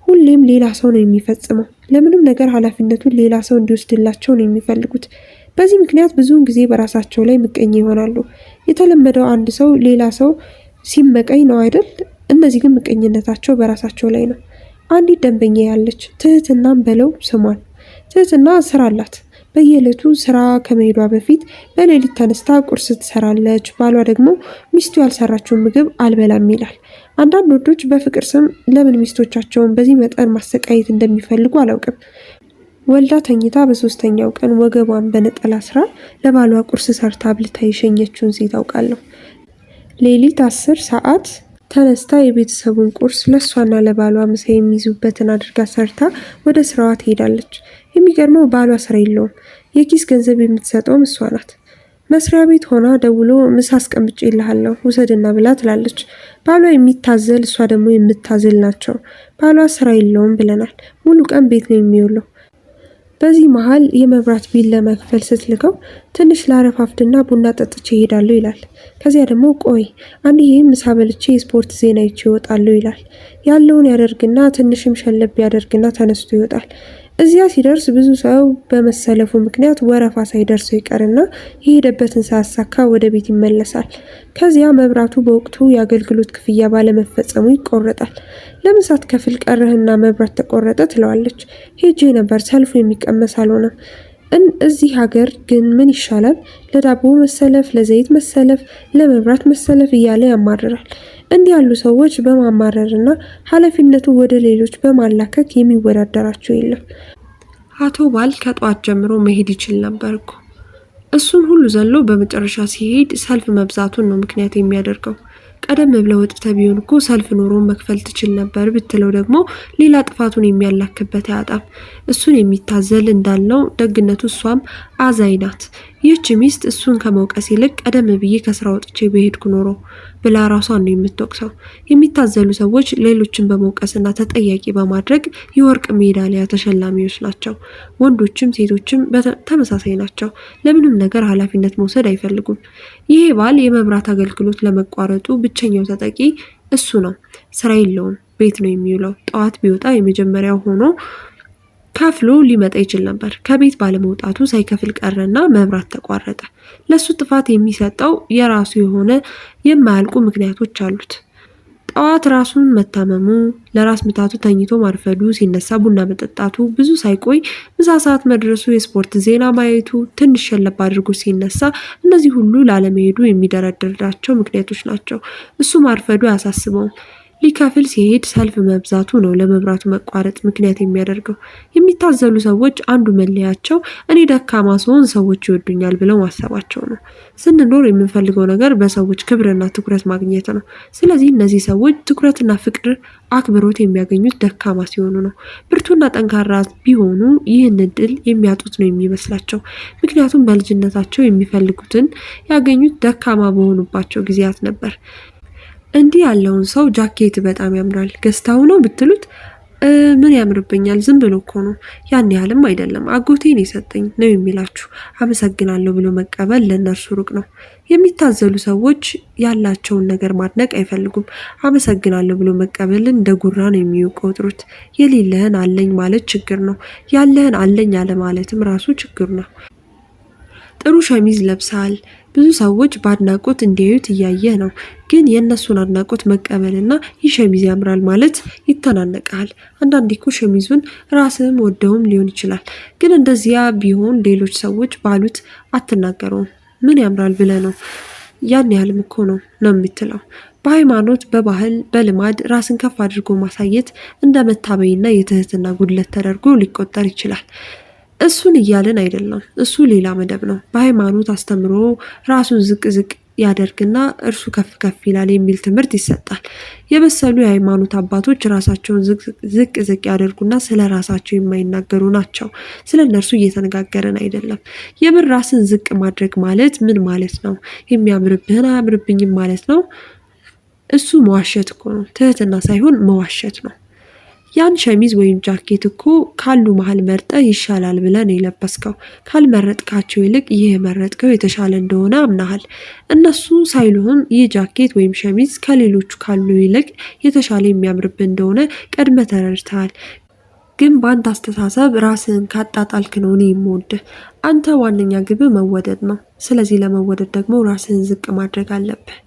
ሁሌም ሌላ ሰው ነው የሚፈጽመው። ለምንም ነገር ኃላፊነቱን ሌላ ሰው እንዲወስድላቸው ነው የሚፈልጉት። በዚህ ምክንያት ብዙውን ጊዜ በራሳቸው ላይ ምቀኛ ይሆናሉ። የተለመደው አንድ ሰው ሌላ ሰው ሲመቀኝ ነው አይደል? እነዚህ ግን ምቀኝነታቸው በራሳቸው ላይ ነው። አንዲት ደንበኛ ያለች ትህትናም በለው ስሟን። ትህትና ስራ አላት። በየዕለቱ ስራ ከመሄዷ በፊት በሌሊት ተነስታ ቁርስ ትሰራለች። ባሏ ደግሞ ሚስቱ ያልሰራችውን ምግብ አልበላም ይላል። አንዳንድ ወንዶች በፍቅር ስም ለምን ሚስቶቻቸውን በዚህ መጠን ማሰቃየት እንደሚፈልጉ አላውቅም። ወልዳ ተኝታ በሶስተኛው ቀን ወገቧን በነጠላ ስራ ለባሏ ቁርስ ሰርታ አብልታ የሸኘችውን ሴት አውቃለሁ። ሌሊት 10 ሰዓት ተነስታ የቤተሰቡን ቁርስ ለእሷና ለባሏ ምሳ የሚይዙበትን አድርጋ ሰርታ ወደ ስራዋ ትሄዳለች። የሚገርመው ባሏ ስራ የለውም። የኪስ ገንዘብ የምትሰጠውም እሷ ናት። መስሪያ ቤት ሆና ደውሎ ምሳ አስቀምጬልሃለሁ ውሰድና ብላ ትላለች። ባሏ የሚታዘል እሷ ደግሞ የምታዝል ናቸው። ባሏ ስራ የለውም ብለናል። ሙሉ ቀን ቤት ነው የሚውለው። በዚህ መሃል የመብራት bill ለመክፈል ስትልከው ትንሽ ላረፋፍድና ቡና ጠጥቼ እሄዳለሁ ይላል። ከዚያ ደግሞ ቆይ አንድ ይህም ምሳ በልቼ የስፖርት ዜና አይቼ እወጣለሁ ይላል። ያለውን ያደርግና ትንሽም ሸለብ ያደርግና ተነስቶ ይወጣል። እዚያ ሲደርስ ብዙ ሰው በመሰለፉ ምክንያት ወረፋ ሳይደርሰው ይቀርና የሄደበትን ሳያሳካ ወደ ቤት ይመለሳል። ከዚያ መብራቱ በወቅቱ የአገልግሎት ክፍያ ባለመፈጸሙ ይቆረጣል። ለምን ሳትከፍል ቀረህና መብራት ተቆረጠ ትለዋለች። ሄጄ ነበር፣ ሰልፉ የሚቀመስ አልሆነም። እዚህ ሀገር ግን ምን ይሻላል? ለዳቦ መሰለፍ፣ ለዘይት መሰለፍ፣ ለመብራት መሰለፍ እያለ ያማርራል። እንዲህ ያሉ ሰዎች በማማረርና ኃላፊነቱ ወደ ሌሎች በማላከክ የሚወዳደራቸው የለም። አቶ ባል ከጠዋት ጀምሮ መሄድ ይችል ነበር እኮ። እሱን ሁሉ ዘሎ በመጨረሻ ሲሄድ ሰልፍ መብዛቱን ነው ምክንያት የሚያደርገው። ቀደም ብለህ ወጥተህ ቢሆን እኮ ሰልፍ ኖሮ መክፈል ትችል ነበር ብትለው ደግሞ ሌላ ጥፋቱን የሚያላክበት አያጣም። እሱን የሚታዘል እንዳልነው ደግነቱ እሷም አዛኝ ናት። ይህች ሚስት እሱን ከመውቀስ ይልቅ ቀደም ብዬ ከስራ ወጥቼ በሄድኩ ኖሮ ብላ ራሷን ነው የምትወቅሰው። የሚታዘሉ ሰዎች ሌሎችን በመውቀስና ተጠያቂ በማድረግ የወርቅ ሜዳሊያ ተሸላሚዎች ናቸው። ወንዶችም ሴቶችም ተመሳሳይ ናቸው። ለምንም ነገር ኃላፊነት መውሰድ አይፈልጉም። ይሄ ባል የመብራት አገልግሎት ለመቋረጡ ብቸኛው ተጠቂ እሱ ነው። ስራ የለውም፣ ቤት ነው የሚውለው። ጠዋት ቢወጣ የመጀመሪያው ሆኖ ከፍሎ ሊመጣ ይችል ነበር። ከቤት ባለመውጣቱ ሳይከፍል ቀረና መብራት ተቋረጠ። ለሱ ጥፋት የሚሰጠው የራሱ የሆነ የማያልቁ ምክንያቶች አሉት። ጠዋት ራሱን መታመሙ፣ ለራስ ምታቱ ተኝቶ ማርፈዱ፣ ሲነሳ ቡና መጠጣቱ፣ ብዙ ሳይቆይ ምሳ ሰዓት መድረሱ፣ የስፖርት ዜና ማየቱ፣ ትንሽ ሸለብ አድርጎ ሲነሳ፣ እነዚህ ሁሉ ላለመሄዱ የሚደረድራቸው ምክንያቶች ናቸው። እሱ ማርፈዱ አያሳስበውም። ሊከፍል ሲሄድ ሰልፍ መብዛቱ ነው ለመብራቱ መቋረጥ ምክንያት የሚያደርገው። የሚታዘሉ ሰዎች አንዱ መለያቸው እኔ ደካማ ስሆን ሰዎች ይወዱኛል ብለው ማሰባቸው ነው። ስንኖር የምንፈልገው ነገር በሰዎች ክብርና ትኩረት ማግኘት ነው። ስለዚህ እነዚህ ሰዎች ትኩረትና ፍቅር፣ አክብሮት የሚያገኙት ደካማ ሲሆኑ ነው። ብርቱና ጠንካራ ቢሆኑ ይህን እድል የሚያጡት ነው የሚመስላቸው። ምክንያቱም በልጅነታቸው የሚፈልጉትን ያገኙት ደካማ በሆኑባቸው ጊዜያት ነበር። እንዲህ ያለውን ሰው ጃኬት በጣም ያምራል ገዝታው ነው ብትሉት ምን ያምርብኛል፣ ዝም ብሎ እኮ ነው፣ ያን ያህልም አይደለም፣ አጎቴን የሰጠኝ ነው የሚላችሁ። አመሰግናለሁ ብሎ መቀበል ለእነርሱ ሩቅ ነው። የሚታዘሉ ሰዎች ያላቸውን ነገር ማድነቅ አይፈልጉም። አመሰግናለሁ ብሎ መቀበልን እንደ ጉራ ነው የሚቆጥሩት። የሌለህን አለኝ ማለት ችግር ነው። ያለህን አለኝ አለ ማለትም ራሱ ችግር ነው። ጥሩ ሸሚዝ ለብሰሃል። ብዙ ሰዎች በአድናቆት እንዲያዩት እያየህ ነው። ግን የእነሱን አድናቆት መቀበልና ይህ ሸሚዝ ያምራል ማለት ይተናነቅሃል። አንዳንዴ እኮ ሸሚዙን ራስህም ወደውም ሊሆን ይችላል። ግን እንደዚያ ቢሆን ሌሎች ሰዎች ባሉት አትናገረውም። ምን ያምራል ብለህ ነው፣ ያን ያህልም እኮ ነው ነው የምትለው። በሃይማኖት፣ በባህል፣ በልማድ ራስን ከፍ አድርጎ ማሳየት እንደ መታበይና የትህትና ጉድለት ተደርጎ ሊቆጠር ይችላል። እሱን እያልን አይደለም። እሱ ሌላ መደብ ነው። በሃይማኖት አስተምሮ ራሱን ዝቅ ዝቅ ያደርግና እርሱ ከፍ ከፍ ይላል የሚል ትምህርት ይሰጣል። የበሰሉ የሃይማኖት አባቶች ራሳቸውን ዝቅ ዝቅ ያደርጉና ስለ ራሳቸው የማይናገሩ ናቸው። ስለ እነርሱ እየተነጋገርን አይደለም። የምር ራስን ዝቅ ማድረግ ማለት ምን ማለት ነው? የሚያምርብህን አያምርብኝም ማለት ነው? እሱ መዋሸት እኮ ነው። ትህትና ሳይሆን መዋሸት ነው። ያን ሸሚዝ ወይም ጃኬት እኮ ካሉ መሀል መርጠህ ይሻላል ብለህ ነው የለበስከው። ካልመረጥካቸው ይልቅ ይህ የመረጥከው የተሻለ እንደሆነ አምናሃል። እነሱ ሳይሉህም ይህ ጃኬት ወይም ሸሚዝ ከሌሎቹ ካሉ ይልቅ የተሻለ የሚያምርብህ እንደሆነ ቀድመህ ተረድተሃል። ግን በአንተ አስተሳሰብ ራስህን ካጣጣልክ ነው እኔ የምወድህ። አንተ ዋነኛ ግብህ መወደድ ነው። ስለዚህ ለመወደድ ደግሞ ራስህን ዝቅ ማድረግ አለብህ።